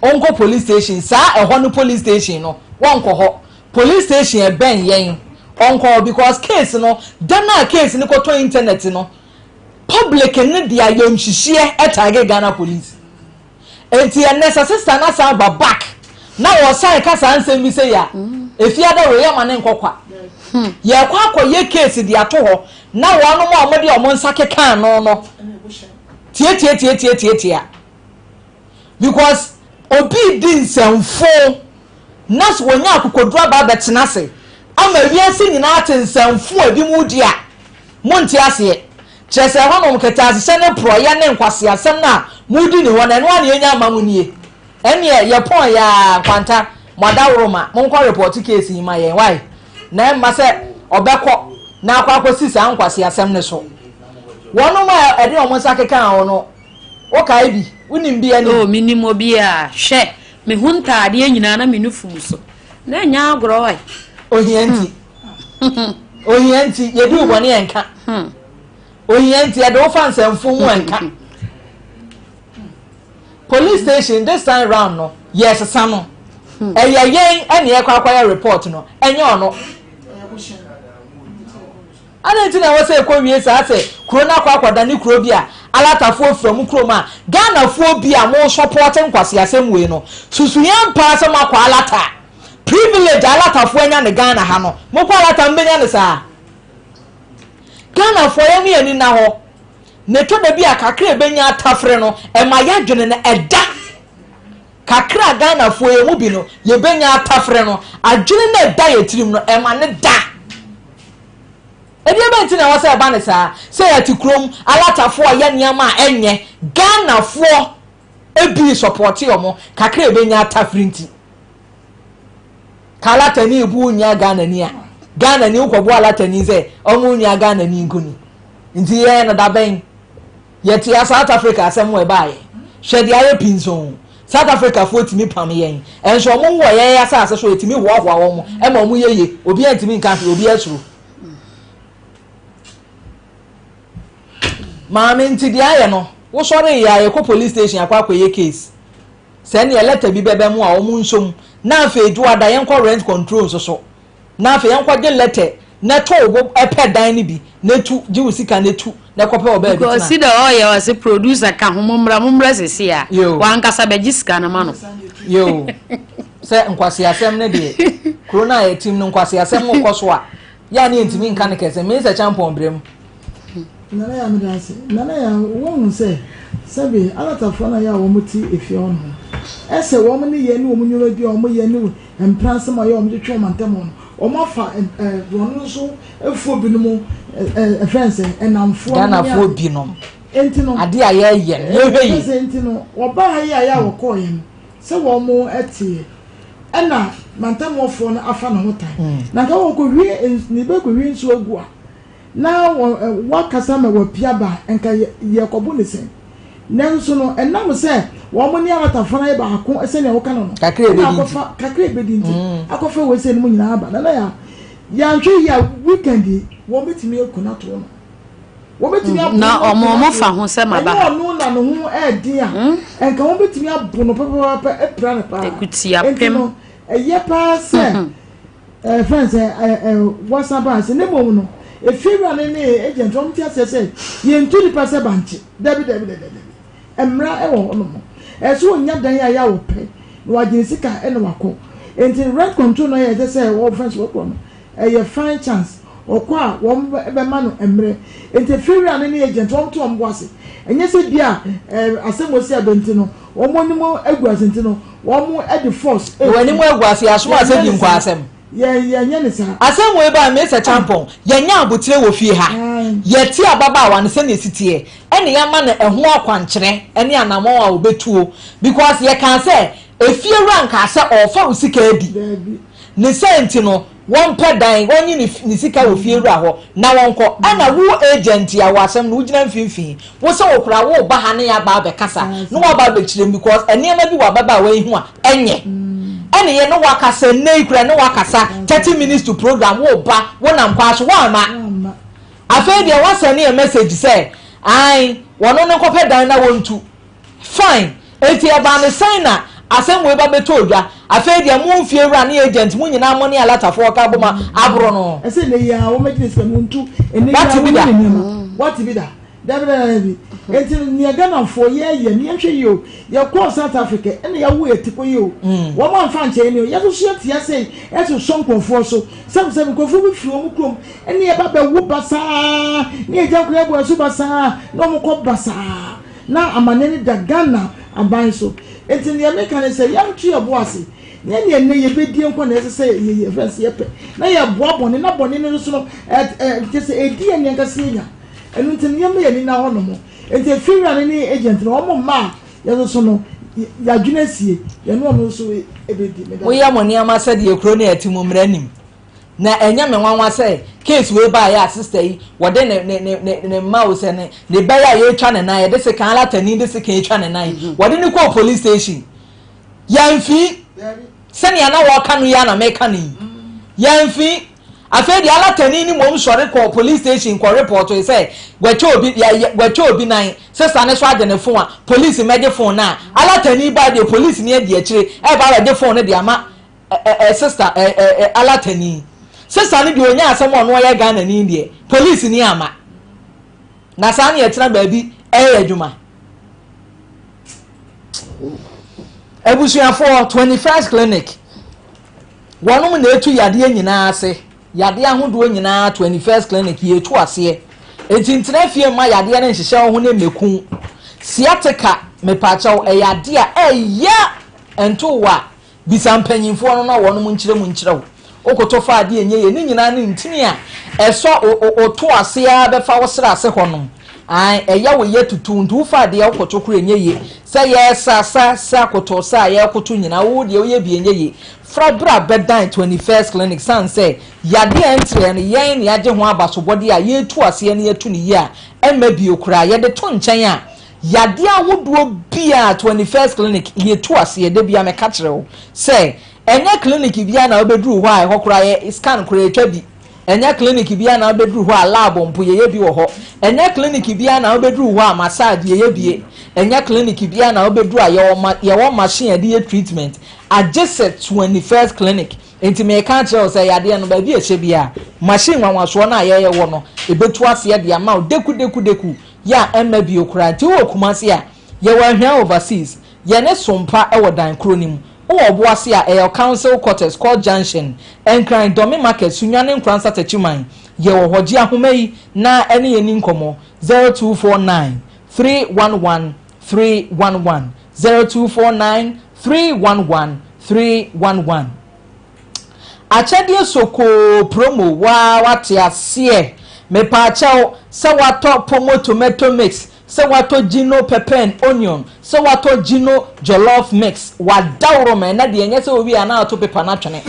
Ɔnkɔ police station saa ɛhɔ no police station no wɔnkɔ hɔ police station ɛbɛn yɛn ɔnkɔ hɔ because case no da no a case no kɔtɔ internet no public no de ayamhyehyeɛ ɛtage Ghana police nti ɛnɛ sɛ sister no asan ba back na wɔsan ka saa nsɛm bi sɛ yɛ a efiada wei yɛma ne nkɔ kwa yɛkɔ akɔyɛ case de ato hɔ na wɔnom a wɔde wɔn nsa keka ano no tiatiatiatiatiatia. Because obi redi nsɛmfoo na sɛ wɔnya akokoduru aba abɛtena ase ama wiase nyinaa ate nsɛmfoo a ebinom redi a, monte aseɛ. Kyerɛ sɛ ɛhɔnom kɛtɛasehyɛ ne porɔeɛ ne nkwaseasɛm no a moredi ni hɔ no, ɛno ara na yɛnya ama mo nie. Ɛnneɛ yɛpɔn yɛ ara, Nkwanta, mo adaworoma, monkɔ repɔɔte case yi ma yɛn, wai? Na ɛmma sɛ ɔbɛkɔ na akɔ akɔsi saa nkwaseasɛm no so. Wɔnom a ɛde wɔn nsa kekaa ho no, Wokae bi? Wonim bi anim? Oh, menim obi a, hwɛ, me ho ntaadeɛ nyinaa na me nufu mu so. Na ɛnyɛ agorɔ ɛ. Ohia nti. Ohia nti, yɛdi wo bɔne ɛnka. Ohia nti, yɛde wo fa nsɛmfo mu ɛnka. Police station this time round no, yɛsesa no. Ɛyɛ yɛn ɛne yɛkɔ akɔyɛ report no, ɛnyɛ ɔno. Adɛn nti na ɛwɔ sɛ ɛkɔwie saa sɛ kuro no akɔ akɔdane kuro bi a alatafoɔ fira mu kurom a Ghanafoɔ bi a mo sɔpɔte nkwaseasɛm wei no susu yɛn paa sɛ moakɔ alata privilege a alatafoɔ anya no Ghana ha no mokɔ alata mobɛnya no saa Ghanafoɔ yɛn mo yɛn ani nna hɔ na ɛtɔ da bi a kakra ɛbɛnya atafere no ɛma yɛadwene no ɛda kakra a Ghanafoɔ yɛn mu bi no yɛbɛnya atafere no adwene no ɛda yɛ tirim no ɛma no da Ɛdeɛ bɛn nti na ɛwɔ sɛ ɛba no saa? Sɛ yɛte kurom, alatafoɔ a yɛ nneɛma a ɛnyɛ, Ghanafoɔ bi sɔpɔte wɔn, kakra a ɛbɛnya atafiri nti. Ka alatani bu wo nua Ghanani a, Ghanani wokɔbo alatani sɛ ɔmo wo nua Ghanani nko ni. Nti yɛn no da bɛn? Yɛte a South Africa asɛm wɔ ɛbaayɛ. Hwɛ deɛ ayɛ pinsoo. South Africa foɔ tumi pam yɛn. Ɛnso ɔmo wɔ yɛn asase so yɛtumi hoahoa wɔn ɛma ɔmo yɛ ye. Obiara ntumi nka hwee, obiara suro. Maame nti deɛ ayɛ no, wosɔre yɛ a yɛkɔ police station akɔ akɔyɛ case. Sɛ ɛneɛ letter bi bɛbɛ mu a ɔmo nsom. Na afei dwoada yɛnkɔ rent control nso so. Na afei yɛnkɔgye lɛtɛ na to wo bo pɛ dan no bi na tu, gye wo sika na tu na kɔpɛ wɔ baabi Because tena. si dɛ ɔyɛ ɔse producer ka ho mommra mommra sese a Yoo. wankasa bɛgye sika no ma no. Yoo. Sɛ nkwaseasɛm no deɛ, kuro no a yɛtim no nkwaseasɛm rekɔ so a, yɛ a ne yɛntumi nka no kɛse. Mensah Kyampɔn brɛ mu. Nana Yaa meda ase. Nana Yaa woahu sɛ sɛbe alatafoɔ no a yɛ a wɔn te efie hɔ nom no ɛsɛ wɔn ne yɛ ne wɔn nneɛma bi a wɔn yɛ ne mpena nsɛm a yɛ wɔn de twe wɔn ntam no wɔn afa ɛɛ wɔn nso efuo binom ɛɛ ɛfɛn sɛ ɛnamfoɔ Ghanafoɔ binom nti no adeɛ a yɛyɛ no yɛhwɛ yie. Ɛsɛ nti no wɔbaa ha yi a yɛ a wɔkɔɔ yɛ no sɛ wɔn ɛteɛ ɛna mantamuafoɔ no afa ne ho tan na nka wɔn kɔ hwie ne bɛ kɔ hwie nsuo agu a. Na wɔakasa ma wapue aba a, anka yɛrekɔbo no sɛn? Nanso no, ɛnam sɛ wɔn ne Aratafo no ayɛ baako sɛnea woka no no, Kakra a ɛna ebedi nti. akɔfa kakra a ebedi nti, akɔfa wei sɛ no mu nyinaa aba. Nana ya, Yɛanhwɛ yie a weekend yi wɔn bɛtumi aku no ato no. Wɔn bɛtumi abo Na no wɔn aku wɔn fa ho sɛ maba Ɛnyɛ ha. ɔno na ne ho ɛɛden a nka wɔn bɛtumi abo no pɛpɛpɛpɛ apira no paa. Akutia Nti pem. no ɛyɛ paa sɛ ɛɛ fɛn sɛ ɛɛ ɛɛ wasan baa sɛ ne mmom no efiewura ne ne agent wɔn ti aseɛ sɛ yɛntu nipa sɛ bankye dabi dabi dabi dabi mmara ɛwɔ hɔ nom ɛsɛ onya dan a yɛ a wɔpɛ na wagye ne sika ɛna wakɔ nti rent control no yɛ ɛsɛ sɛ wɔfɛn so wɔkɔ no ɛyɛ fine chance ɔkɔ a wɔn bɛma no mmerɛ nti efiewura ne ne agent wɔn to wɔn bo ase ɛnyɛ sɛ bi a ɛɛ asɛm osi abɛnti no wɔn anim agu ase nti no wɔn ɛde force. Wɔn anim agu ase asom asɛ di nkɔ asɛm. Yɛn yɛnyɛ ne saa. Asɛm wei baa Mesa Champon, yɛnya abotire wɔ fie ha. Yɛte ababaawa no sɛnea ɛsi teɛ, ɛna yɛama no ɛho akwankyerɛ ne anammɔn a ɔbɛtuo because yɛkaa sɛ efiewura nkaa sɛ ɔrefa wo sika adi. Ne saa nti no, wɔmpɛ dan, wɔnye ne ne sika wɔ fiewura hɔ na wɔnkɔ. Ɛna wo agent a wɔ asɛm no wogyina mfimfini, wo sɛ wo koraa woreba ha ne yɛaba abɛkasa na woaba abɛkyerɛ mu because nneɛma bi wɔ ababaawa yi ho a ɛnyɛ. Ɛne yɛ ne wakasa nnɛ yi koraa ne wakasa 30 minutes to program woreba wonam kwan so woamma. Afei deɛ woasɛne yɛ message sɛ ae wɔno no nkɔpɛ dan na wɔntu. Fine, enti ɛbaa no sɛn na asɛm wei ba bɛtɔɔ dwa? Afei deɛ mo mfiewura ne agent mo nyinaa mo ne alatafoɔ ka bom aboro no. Ɛsɛ nnɛ yi ara wɔmmɛgye ne sika no ntu nnɛ yi ara Wate bi wɔnyi da? ne nneɛma. Wate bi da? Dabi dabi dabi. Enti no nea Ghanafoɔ yɛyɛ no yɛnhwɛ yie o. Yɛkɔɔ South Africa ɛna yɛawo yɛn ti kɔ yi o. Wɔn amfa ankyɛ yɛn o. Yɛn nso so yɛte ase yi ɛsosɔ nkurɔfoɔ so. Sɛbisɛbi nkurɔfoɔ bi firi wɔn kurom ɛne yɛba bɛwo basaa ne yɛgya nkwadaa gu yɛn so basaa na wɔn kɔ basaa. Na amaneɛ no da Ghana aban so. Nti neɛ meka ne sɛ yɛnto yɛn bo ase na neɛ nnɛ yɛbɛdie nko na ɛsɛ sɛ yɛfrɛ no sɛ yɛpɛ na yɛboa bɔne na bɔne no nso no kyerɛ sɛ ɛdi yɛn ankasa yɛnya. Ɛno nti no yɛmma yɛn ani nna hɔ nom. Nti efiewura no ne agent no wɔn mma a yɛn nso no yɛadwene asie yɛne wɔn nso bɛdi. Meda Moyɛ mo nneɛma sɛdeɛ kuro no a ɛte mu mmara nim. Na ɛnyɛ me nwanwa sɛ case wei baeɛ a sister yi wɔde ne ne ne ne ne mma o sɛ ne ne ba yi a yɛretwa ne nan yɛde sekan alatani de sekan atwa ne nan wɔde no kɔɔ police station yɛnfi sɛnea na wɔka no yi a na meka no yi yɛnfi afei deɛ alatani ne mmom sɔre kɔɔ police station kɔ report sɛ wɔatwa obi yɛ wɔatwa obi nan sesa ne so agye ne phone a police mmɛgye phone no a alatani baa deɛ police ni adi akyire ɛba abɛgye phone no de ama Ɛ ɛ sister ɛ ɛ ɛ alatani sister no deɛ onya asɛm ɔno ɔyɛ Ghana ni deɛ police ni ama na saa ne yɛtena baabi ɛyɛ adwuma abusuafoɔ 21st clinic wɔnom na etu yadeɛ nyinaa ase yadeɛ ahodoɔ nyinaa 21st clinic yɛtu aseɛ eti ntena fie mma yadeɛ no nhyehyɛ wo ho ne mmeku sciatica mepaakyɛw ɛyɛ adeɛ a ɛyɛ ɛnto wa Bisa mpanyimfoɔ no na wɔnom nkyerɛ mu nkyerɛ wo. Wokoto fa adeɛ ɛnyɛ yie, ne nyinaa ne ntini a ɛsɔ wo wo wo to ase ara bɛfa wo srɛ ase hɔ nom. Ae, ɛyɛ wo yɛ tutu nti wofa adeɛ wokoto koro ɛnyɛ yie. Sɛ yɛresa sa sa koto sa a yɛrekoto nyinaa wo deɛ woyɛ bi ɛnyɛ yie. Fra bra bɛdan 21st clinic sane sɛ yadeɛ a ɛntereɛ no yɛn na yɛagye ho abasobɔdeɛ a yɛretu aseɛ na yɛatu no yie a ɛmma bio koraa. Yɛde to nkyɛn a Yadeɛ ahodoɔ biara 21st clinic yɛtu aseɛ da biara mɛka kyerɛ wo sɛ ɛnyɛ clinic biara na wobɛduru hɔ a ɛhɔ koraa yɛ scan koraa yɛtwa bi ɛnyɛ clinic biara na wobɛduru hɔ a lab mpo yɛyɛ bi wɔ hɔ ɛnyɛ clinic biara na wobɛduru hɔ a massage yɛyɛ bie ɛnyɛ clinic biara na wobɛduru a yɛwɔ ma yɛwɔ machine yɛde yɛ treatment agye sɛ 21st clinic nti meka kyerɛ wo sɛ yadeɛ no baabi a ɛhyɛ biara machine nwanwasoɔ no a yɛyɛ wɔ no ɛbɛtu aseɛ de ama wo deku deku deku yɛ a ɛmma bio koraa. Nti wowɔ Kumasi a, yɛwɔ Ahwea Overseas, yɛne Sompa wɔ dan koro no mu. Wowɔ Obuasi a, ɛyɛ Council Quarters, Court Junction, Nkran, Dɔme Market, Sunyani Nkoransa Takyiman. Yɛwɔ hɔ. Gye ahoma yi na ɛne yɛn nni nkɔmmɔ, 0249 311 311, 0249 311 311. Akyɛdeɛ sokoo promo waa wate aseɛ mepaakyɛw sɛ watɔ pomo tomato mix sɛ watɔ gino pepper and onion sɛ watɔ gino jollof mix wadaworo ma ɛnɛ deɛ ɛnyɛ sɛ owie a na ato pepa no atwene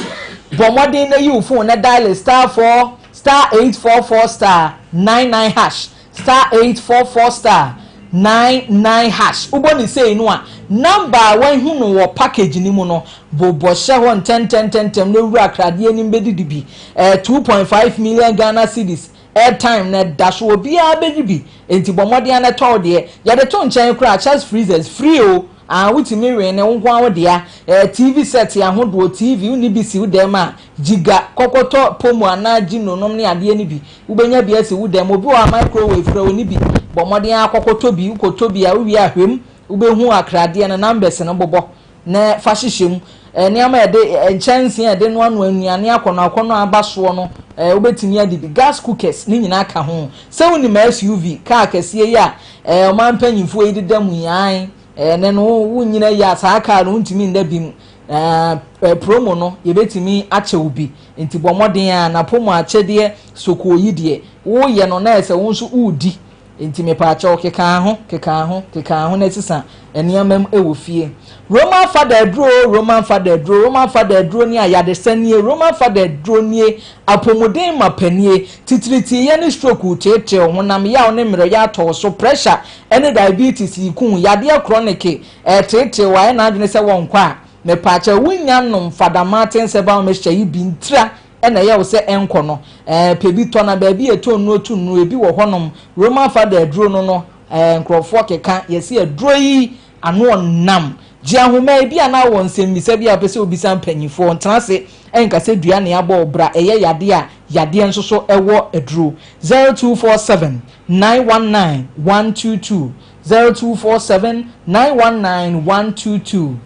bɔ mmɔden na yi wo phone na dial star 4 star 844 star 99 hash star 844 star 99 hash. Wobɔ ne sei no a, number a wahu no wɔ package no mu no, bobɔ hyɛ hɔ ntɛntɛntɛntɛm na wura akradeɛ no mu bɛdidi bi. Ɛyɛ 2.5 million Ghana cedis. Airtime no ɛda so, obiara bɛdi bi. Enti bɔ mmɔden ara na tɔ wo deɛ. Yɛde to nkyɛn koraa a, chest freezers, free o. Ah, wotumi wee ne wo nko ara wo dea. Eh, TV set ahodoɔ, TV, wonni bi si wo dɛm a, gyiga, kɔkɔtɔ pomo anaa gino nom ne adeɛ no bi. Wobɛnya bi asi wo dɛm. Obi wɔ hɔ a microwave koraa ɔnni bi. Bɔ mmɔden ara kɔkɔtɔ bi. Wokɔtɔ bi a, wowie a hwɛ mu, wobɛhu akradeɛ no, numbers no bobɔ na fa hyehyɛ mu. Eh, nneɛma a yɛde, eh, nkyɛnsee a yɛde noanoa nnuane akɔnnɔakɔnnɔ a aba soɔ no, eh, wobɛtumi adi bi. Gas cookers, ne nyinaa ka ho. Sɛ wonim SUV, kaa kɛseɛ yi a, eh, ɔman mpanyinfoɔ yi deda mu yi, ae, eh, ɛnɛ no, wonyina yi a, saa kaa no wontumi nda bi mu. Eh, eh, promo no, yɛbɛtumi akyɛ wo bi. Nti bɔ mmɔden a, na promo akyɛdeɛ sokoo yi deɛ, woyɛ no na ɛsɛ wo nso wodi. Enti mepaakyɛw, kekaa ho, kekaa ho, kekaa ho na sesa nneɛma mu wɔ fie. Roman fada aduro o, Roman fada aduro, Roman fada aduro nie, ayaresa nie, Roman fada aduro nie, apɔmuden mapa nie, titiritiiɛ ne stroke reteetew, honam yaw ne mmerɛyɛ atɔ wo so, pressure ne diabetes reku wo, yadeɛ krɔneke ɛreteetew, ayɛ n'adwene sɛ wɔnkɔ a, mepaakyɛw, wonnya nnom Fada Martins Herbal Mixture yi bi ntira na ɛyɛ wo sɛ ɛnkɔ no, ɛɛ, pɛ bi tɔ na baabi a ɛtɔ nnuro to nnuro, ebi wɔ hɔnom, Roman fada aduro no no, ɛɛ, nkurɔfoɔ keka, yɛse aduro yi ano ɔnam. Gye ahoma, ebi a na wɔ nsɛmmisa bi a wopɛ sɛ wobisa mpanimfoɔ, ntena ase nka sɛ dua na yɛabɔ wo bra, ɛyɛ yadeɛ a, yadeɛ nso so ɛwɔ aduro. 0247 919 122, 0247 919 122.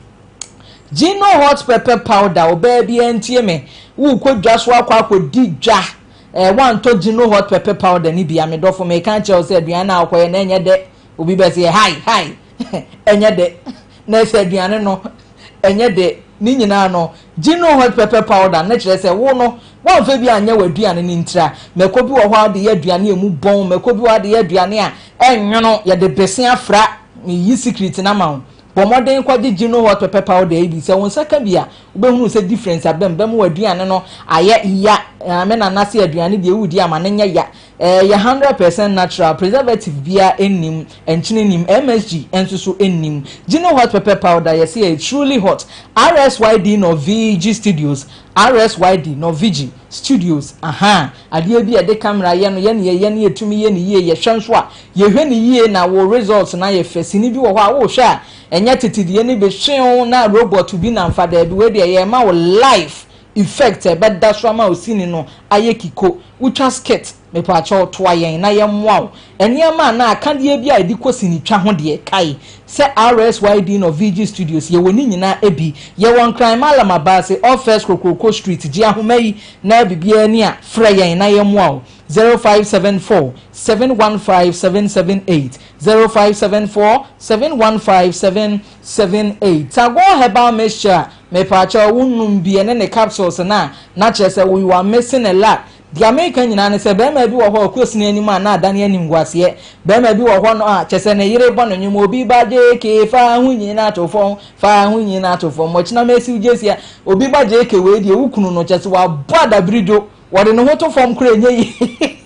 Gino hot pepper powder ɔbaa biara ntie me worekɔ dwa so akɔ akɔdi dwa eh, woantɔ Gino hot pepper powder no bi a me dɔfo meka kyerɛ wo sɛ aduane no a wokɔyɛ no ɛnyɛ dɛ obi bɛ sɛ hai hai ɛnyɛ dɛ na ɛsɛ aduane no ɛnyɛ dɛ ne nyinaa no Gino hot pepper powder no kyerɛ sɛ wo no woamfa bi anyɛ w'aduane no ntira mako bi wɔ hɔ a wode yɛ aduane a emu bɔn mako bi wɔ hɔ a wode yɛ aduane a ɛnwono yɛde bese afra meyi secret no ama wo Bɔ mmɔden kɔgye Gino Hot Pepper Powder yi bi. Sɛ wo nsa ka bi a, wobɛhunu sɛ difference aba mu. Bɛma w'aduane no ayɛ ya. Ah, me nana se aduane deɛ woredi a ma no nyɛ ya. Ɛyɛ 100% natural, preservative biara nnim, nkyene nnim, MSG nso so nnim. Gino Hot Pepper Powder, yɛse ɛyɛ truly hot. RSYD Norvigi Studios, RSYD Norvigi Studios, ahaa, adeɛ bi a yɛde camera yɛ no, yɛne yɛyɛ no yɛtumi yɛ no yie, yɛhwɛ nso a, Yɛhwɛ no yie na wo results no ayɛ fɛ. Sini bi wɔ hɔ a wohwɛ a ɛnyɛ tete deɛ no bi hweew na robot bi nam fa daabi wei deɛ yɛrema wo live effect a ɛbɛda so ama wo sini no ayɛ kiko. Wotwa skit mepaakyɛw toa yɛn na yɛmmoa wo. Nneɛma anaa akadeɛ bi a yɛde kɔ sinitwa ho deɛ kae sɛ RSYD no VG Studios yɛwɔ ne nyinaa bi. Yɛwɔ Nkran Mallam Abaase off First Kokroko Street. Gye ahoma yi na biribiara ni a frɛ yɛn na yɛmmoa wo. 0574 715 778 0574 715 778 Tagore herbal mixture mepaakyɛw wo nom bi ɛne ne capsules no a na kyerɛ sɛ wo you are missing a lot deɛ meka nyinaa ne sɛ bɛrima bi wɔ hɔ a ɔkɔ sini anim a na adane animguaseɛ bɛrima bi wɔ hɔ no a kyerɛ sɛ ne yere bɔ no nwom obi ba JK fa ho nyina to fam fa ho nyina to fam ɔkyena mɛsiw gyesia obi ba JK wei deɛ wo kunu no kyerɛ sɛ wabɔ adabiridwo Wɔde ne ho to fam koraa ɛnyɛ yie.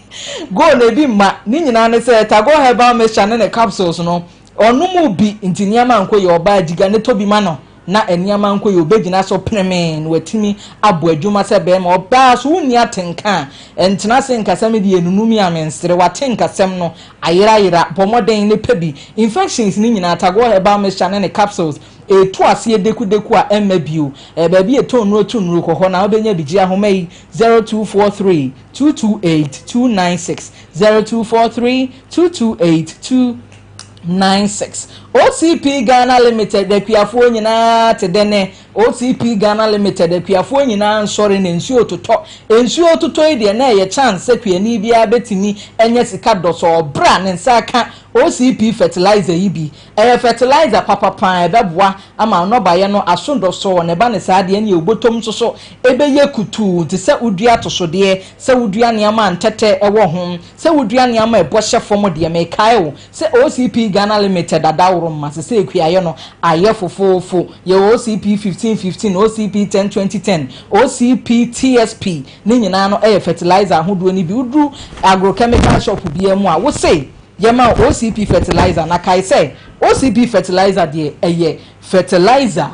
Goal no ebi mma. Ne nyinaa ne sɛ Tagore herbal mixture ne ne capsules no, ɔnom bi nti nneɛma nkɔ yie. Ɔbaa gyiga ne tɔ bi ma no na nneɛma nkɔ yie. Ɔbɛgyina so penemee na watumi abɔ adwuma sɛ barima. Ɔbaa so wonni atenka a, ntena ase nka sɛ me deɛ ɛnunu me a mensere. W'atenkasɛm no ayerayera. Bɔ mmɔden ne pɛ bi. Infections no nyinaa Tagore herbal mixture ne ne capsules Ɛretu aseɛ dekudeku a ɛmma bio. Ɛyɛ baabi a yɛtɔn nnuro tu nnuro kɔ hɔ na wobɛnya bi. Gye ahoma yi, 0243 228 296, 0243 228 296. OCP Ghana Limited akuafoɔ nyinaa te dɛ nɛ. OCP Ghana Limited akuafoɔ nyinaa nsɔre na nsuo retotɔ. Nsuo retotɔ yi deɛ na ɛyɛ chance sɛ kuani biara bɛtumi anya sika dɔsɔɔ berɛ a ne nsa aka OCP fertilizer yi bi. Ɛyɛ fertilizer papa paa ɛbɛboa ama nnɔbaeɛ no aso dɔsɔɔ na ɛba no saa deɛ ɛneɛ wobotom nso so ɛbɛyɛ kutuu te sɛ wodua atosodeɛ, sɛ wodua nneɛma a ntɛtɛ wɔ ho, sɛ wodua nneɛma a ɛbɔ hyɛ fam deɛ mekae wo sɛ OCP Ghana Limited adaworo mma sesei kuayɛ no ayɛ fofoofo yɛwɔ OCP 15 15, OCP 10 20 10, OCP TSP ne nyinaa no ɛyɛ fertilizer ahodoɔ no bi woduru agrochemical shop biara mu a wose. Yɛma wo OCP fertilizer na kae sɛ OCP fertilizer deɛ ɛyɛ fertilizer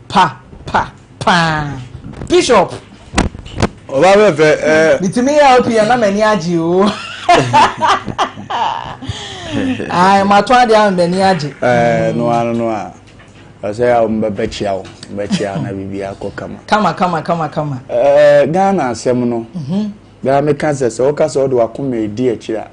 pa pa paa. Bishop. Ɔba bɛ fɛ ɛɛ. Mitumi yɛ LP a na m'ani agye o. Ayi matɔ adeɛ ama m'ani agye. Ɛɛ no ano no a ɔsɛ a wɔn bɛkyia wo bɛkyia na biribi akɔ kama. Kama kama kama kama. Ɛɛ Ghana asɛm no. Mhm. Daa meka sɛ, sɛ woka sɛ wode w'akoma redi akyiri a,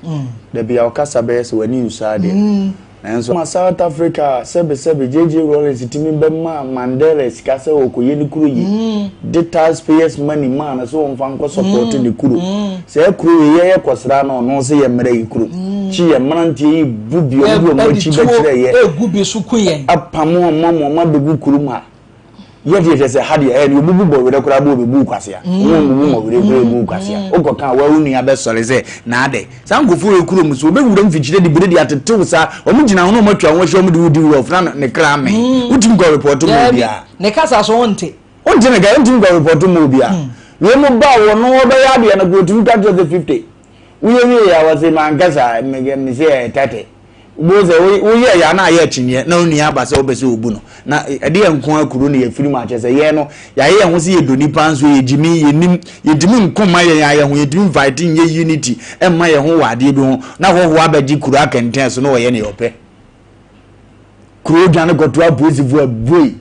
da bi a wo kasa bɛyɛ sɛ w'ani nsɔ adeɛ. Nanso ma South Africa a sɛbesɛbe JJ Rawlings tumi bɛmaa Mandela sika sɛ ɔrekɔyɛ ne kuro yie, de tax payers money maa no sɛ ɔmfa nkɔ support ne kuro. Saa kuro wei yɛyɛ kɔsra no ɔno sɛ yɛmmra yi kurom. Kyi yɛn mmeranteɛ yi bu bi wɔn de wɔn akyi bɛkyerɛ yɛ. Apamo wɔn ama wɔn abɛgu kurom ha. Yɛ deɛ kyerɛ sɛ ha deɛ ɛyɛ deɛ obubu bɔ werɛ koraa bɔ obebu kwasea. Wɔn a obubu mɔ werɛ koraa ebu kwasea. Wokɔ kan wa wo nua bɛsɔre sɛ na adɛ. Saa nkurɔfoɔ wɔ kurom so wɔbɛwura mfikyire de bere de atetew saa. Wɔn gyina ho na wɔn atwa ho ahyia wɔn de wodi wura ɔfena ne kra amee. Wotumi kɔ repɔto ma obiara. Ne kasa so wonte. Wonte ne ka wontumi kɔ repɔto ma obiara. Wei mo ba wɔ no wɔbɛyɛ adeɛ no kò otumi ka kyerɛ sɛ 50. Woyɛ wie yɛ a wɔse mankasa me sɛ ɛyɛ 30. Wobɛhu sɛ woyɛɛ yɛ a na ayɛ akyinnyeɛ na wo nua aba sɛ wopɛ sɛ ɔbu no. Na ɛdeɛ nko ara kuro na yɛafiri mu akyɛ sɛ yɛn no yɛayɛ yɛn ho sɛ yɛdɔ nipa nso yɛgyimi, yɛnim, yɛntumi nko mma yɛn ara yɛn ho, yɛntumi nfaete nyɛ unity mma yɛn ho wɔ adeɛ bi ho na hɔhoɔ abɛgye kuro akɛntɛn so na ɔyɛ deɛ ɔpɛ. Kuro dwane kɔto apolisifoɔ abuei.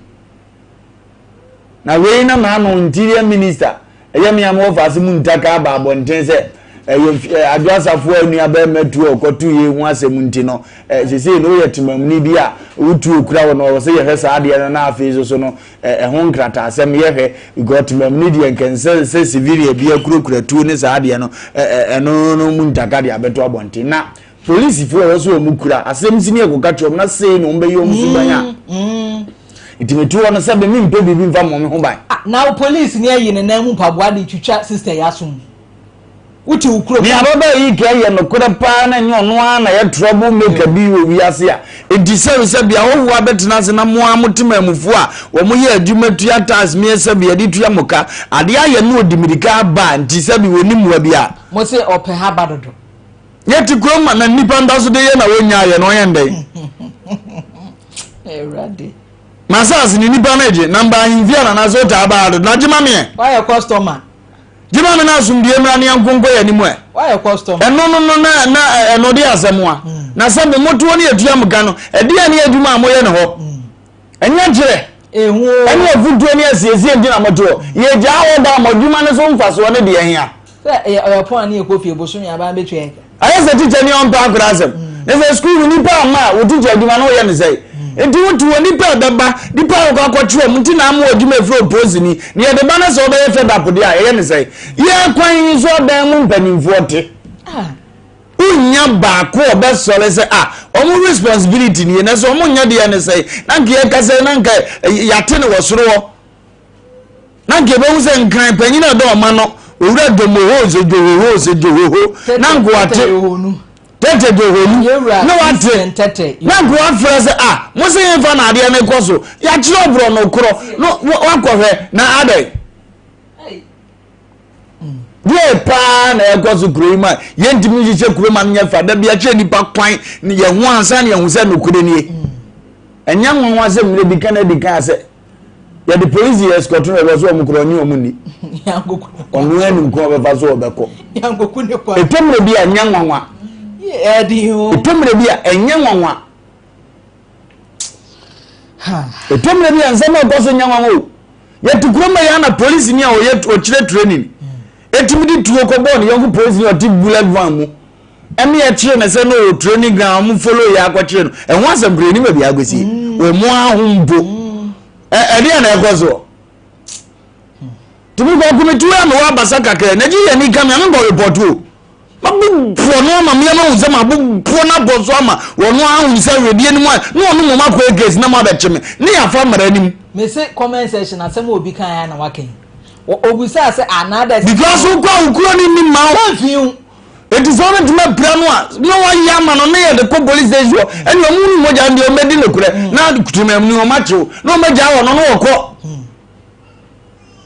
Na wei na n'ano interior minister ɛyɛ me a mewɔ faase mu ntaka aba abɔnten sɛ ɛyɛ adwo asafo a nua bɛrima tuo a ɔkɔto yei ho asɛm nti no sesei no woyɛ temamuni bi a wotuo kura wɔ no ɔwɔ sɛ yɛhwɛ saa adeɛ no na afei so so no ɛho nkrataasɛm yɛhwɛ because temamuni deɛ nkɛnsɛ sɛ civilian bi akurakura tuo ne saa adeɛ no ɛno no mu ntaka de abɛto abɔnten na Polisifo a ɛwɔ sɛ wɔn kura asɛm si ne ɛkɔka kyerɛ wɔn na sei na wɔn bɛyɛ wɔn suban a. Mm, mm. Nti metu hɔ no sɛ me mempɛ biribi mfa mmɔ me ho ban. Ah, na wo polisi ni ayi ne nan mu mpaboa de twitwa sister yi asom. Wote wo kurom. Nea ababaa yi ka yɛ nokorɛ paa na ɛnyɛ ɔno ara na yɛ trouble maker bi wɔ wiase a. Enti sɛbe sɛbe ahɔhoɔ abɛtena ase na mo ara mo temanmufoɔ a wɔn yɛ adwuma tua tax meɛ sɛbe yɛde tua mo ka. Adeɛ ayɛ no ɔdi mirika aba a nti sɛbe wɔnni mmoa biara. Mo se ɔpɛ ha ba dodo. Yɛte kurom ma na nnipa nda so de yɛ na wɔnnya yɛ na ɔyɛ ndɛn. Awurade. Na asase ne nipa no gye na mba ahemfie a nana sɛ ɔtaa baa do na gye ma meɛ. Wayɛ customer. Gye ma me na asomdue mmra ne yɛnko nkɔ yɛn anim ɛ. Wayɛ customer. Ɛno no no na na ɛno de asɛm a. Hmm. Na sɛ me motoɔ ne yɛtua mo ka no ɛdeɛ ne adwuma a moyɛ ne hɔ. Hmm. Ɛnyɛ kyerɛ. Ehu o. Ɛne afutuo ne asiesie nti na motoɔ. Yɛgyaa hɔ daa mo adwuma no so mfasoɔ ne deɛ hia. Sɛ ɛyɛ ɔyɛ a ne yɛkɔ fie bosome aban bɛtua yɛn ka. Ayɛ sɛ tikya ni ɔmpɛ akora asɛm. Ne sɛ sukuu no nipa ama a wo tikya adwuma no woyɛ ne sɛe. Nti wote wɔ nipa a ɛbɛba nipa a wokɔ akɔkye wɔn nti na ama adwuma efiri oposini ne yɛde ba no sɛ ɔbɛyɛ fed up deɛ a yɛyɛ ne sɛe. Yɛ kwan yi so adan mu mpanimfoɔ te. Wonnya baako a ɔbɛsɔre sɛ ah wɔn responsibility nie na sɛ wɔn nyɛ deɛ ne sɛe na nka yɛkasa yi na nka yɛate ne wɔ soro hɔ. Na nka yɛbɛhu sɛ nkran panyin a ɛdɔ ɔma no owura dwomoho sɛ dwohoho sɛ dwohoho na nka wate tɛtɛ dwohonu na wate na nka wafrɛ sɛ a mo sɛ yɛmfa na adeɛ no kɔ so yɛakyerɛ ɔborɔ no korɔ no wakɔhwɛ na adɛn deɛ paa na ɛkɔ so kuro yi mu a yɛntumi nhyehyɛ kuro ma no nyɛ fa da bi akyerɛ nipa kwan yɛn ho ansa na yɛn ho sɛ nokorɛ nie ɛnyɛ nwanwa sɛ mmerɛ bi kan adi kan sɛ yɛde polisi yɛ escort no ɛbɛ so wɔn korɔ ɔne wɔn ni ɔno anim kɔn ɔbɛfa so ɔbɛkɔ ɛtɔ mmerɛ bi a ɛnyɛ nwanwa ɛtɔ mmerɛ bi a ɛnyɛ nwanwa ɛtɔ mmerɛ bi a nsɛm a ɛkɔ so nyɛ nwanwa o yɛte kurom ma yɛ ana polisi ni a ɔyɛ ɔkyerɛ training ɛtumi de tuo kɔ bɔɔl ne yɔnko polisi ni ɔte bullet van mu Ɛne yɛkyeree no sɛ na ɔwɔ training ground wɔn follow yɛ akɔkyerɛ no ɛho asɛm kura anim baabi akɔsie mm. wɔn aho mpo mm. ɛdeɛ na ɛkɔ soɔ tumi kɔ kɔmiti a mewɔ abasa kakra na gye yɛ ni ka me ame nkɔ report o maboboɔ no ama meama hu sɛ maboboɔ no abɔ so ama wɔn ahu sɛ wedeɛ no mu a na ɔno mmom akɔ case na moabɛkye me ne yɛafa mmara anim mese comment section asɛm a obi kan ya na waka yi obisaa sɛ anaadɛ because wokɔ a wo kuro no nni ma wo Enti sɛ ɔbɛtumi apira no a, na wayɛ ama no na yɛde kɔ police station hɔ. Ɛne ɔmo nu mogya no deɛ ɔmo bɛdi nokorɛ na tumam ni ɔmo akyew na ɔmo agyaa wɔ no na wɔkɔ.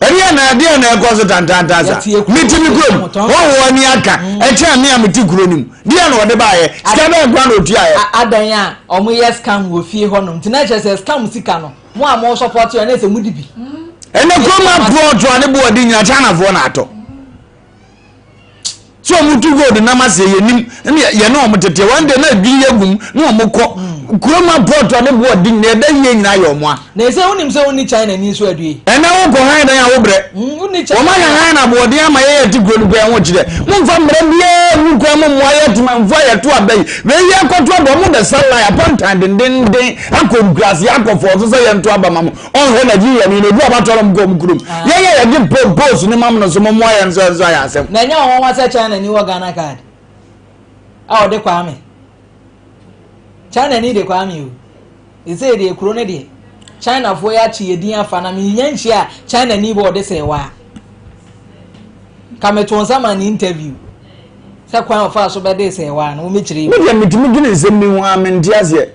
Ɛne Ɛdeɛ na ɛdeɛ na ɛkɔ so tantantan sa. Mete me kurom, wɔn ani aka, ɛkyɛn me a mete kuro no mu. Deɛ na ɔde baayɛ, sika bɛn koraa na ɔtuaeɛ? Adan a wɔyɛ scam wɔ fie hɔnom nti na kyerɛ sɛ scam sika no mo a mo support yɛ na sɛ mo di bi. Ɛnɛ kurom aporɔto a ne bo ɔde nyina Chinafoɔ na atɔ. Sɛ wɔn tu gold nam ase yɛ nim ne yɛ ne wɔn tete wɔn de na adwiri yɛ gum ne wɔn kɔ hmm. kurom apɔtɔ ne boɔ di nyina ɛda yie nyinaa yɛ wɔn a. Na ɛsɛ wonim sɛ wonni China ni nso adue. Ɛnɛ wokɔ han dan a wobrɛ. Hmm, wɔn ayɛ han na aboɔden ama yɛyɛ ti kuro no kura ho kyerɛ. Momfa mmara biara ngu kwan mu mmoa yɛ temanfoɔ a yɛto aba yi. Wei yɛ akɔto aba wɔn bɛsa line apantan dendenden akɔ nkuraase akɔ fɔɔ so sɛ yɛnto aba ma mo. Ɔnhwɛ Nigeria ni na edu abatɔ nom kɔ ɔmo kurom. Ah. Yɛn yɛ yɛde po post ne mam no so mo mmoa yɛn nso nso ayɛ asɛm. Na ɛnyɛ wɔn nwa sɛ China ni wɔ Ghana card a ɔde Kwame. China ni de Kwame o. Ɛsɛ deɛ kuro no deɛ China foɔ yɛ akye yɛ din afa na menya nhyia a China ni bɔ ɔde sɛ waa. Ka meto nsa ma ne interview sɛ kwan ɔfa so bɛde sɛ waa no wɔmɛkyerɛ yi. Me deɛ metumi dwene nsɛm bi ho a mente aseɛ.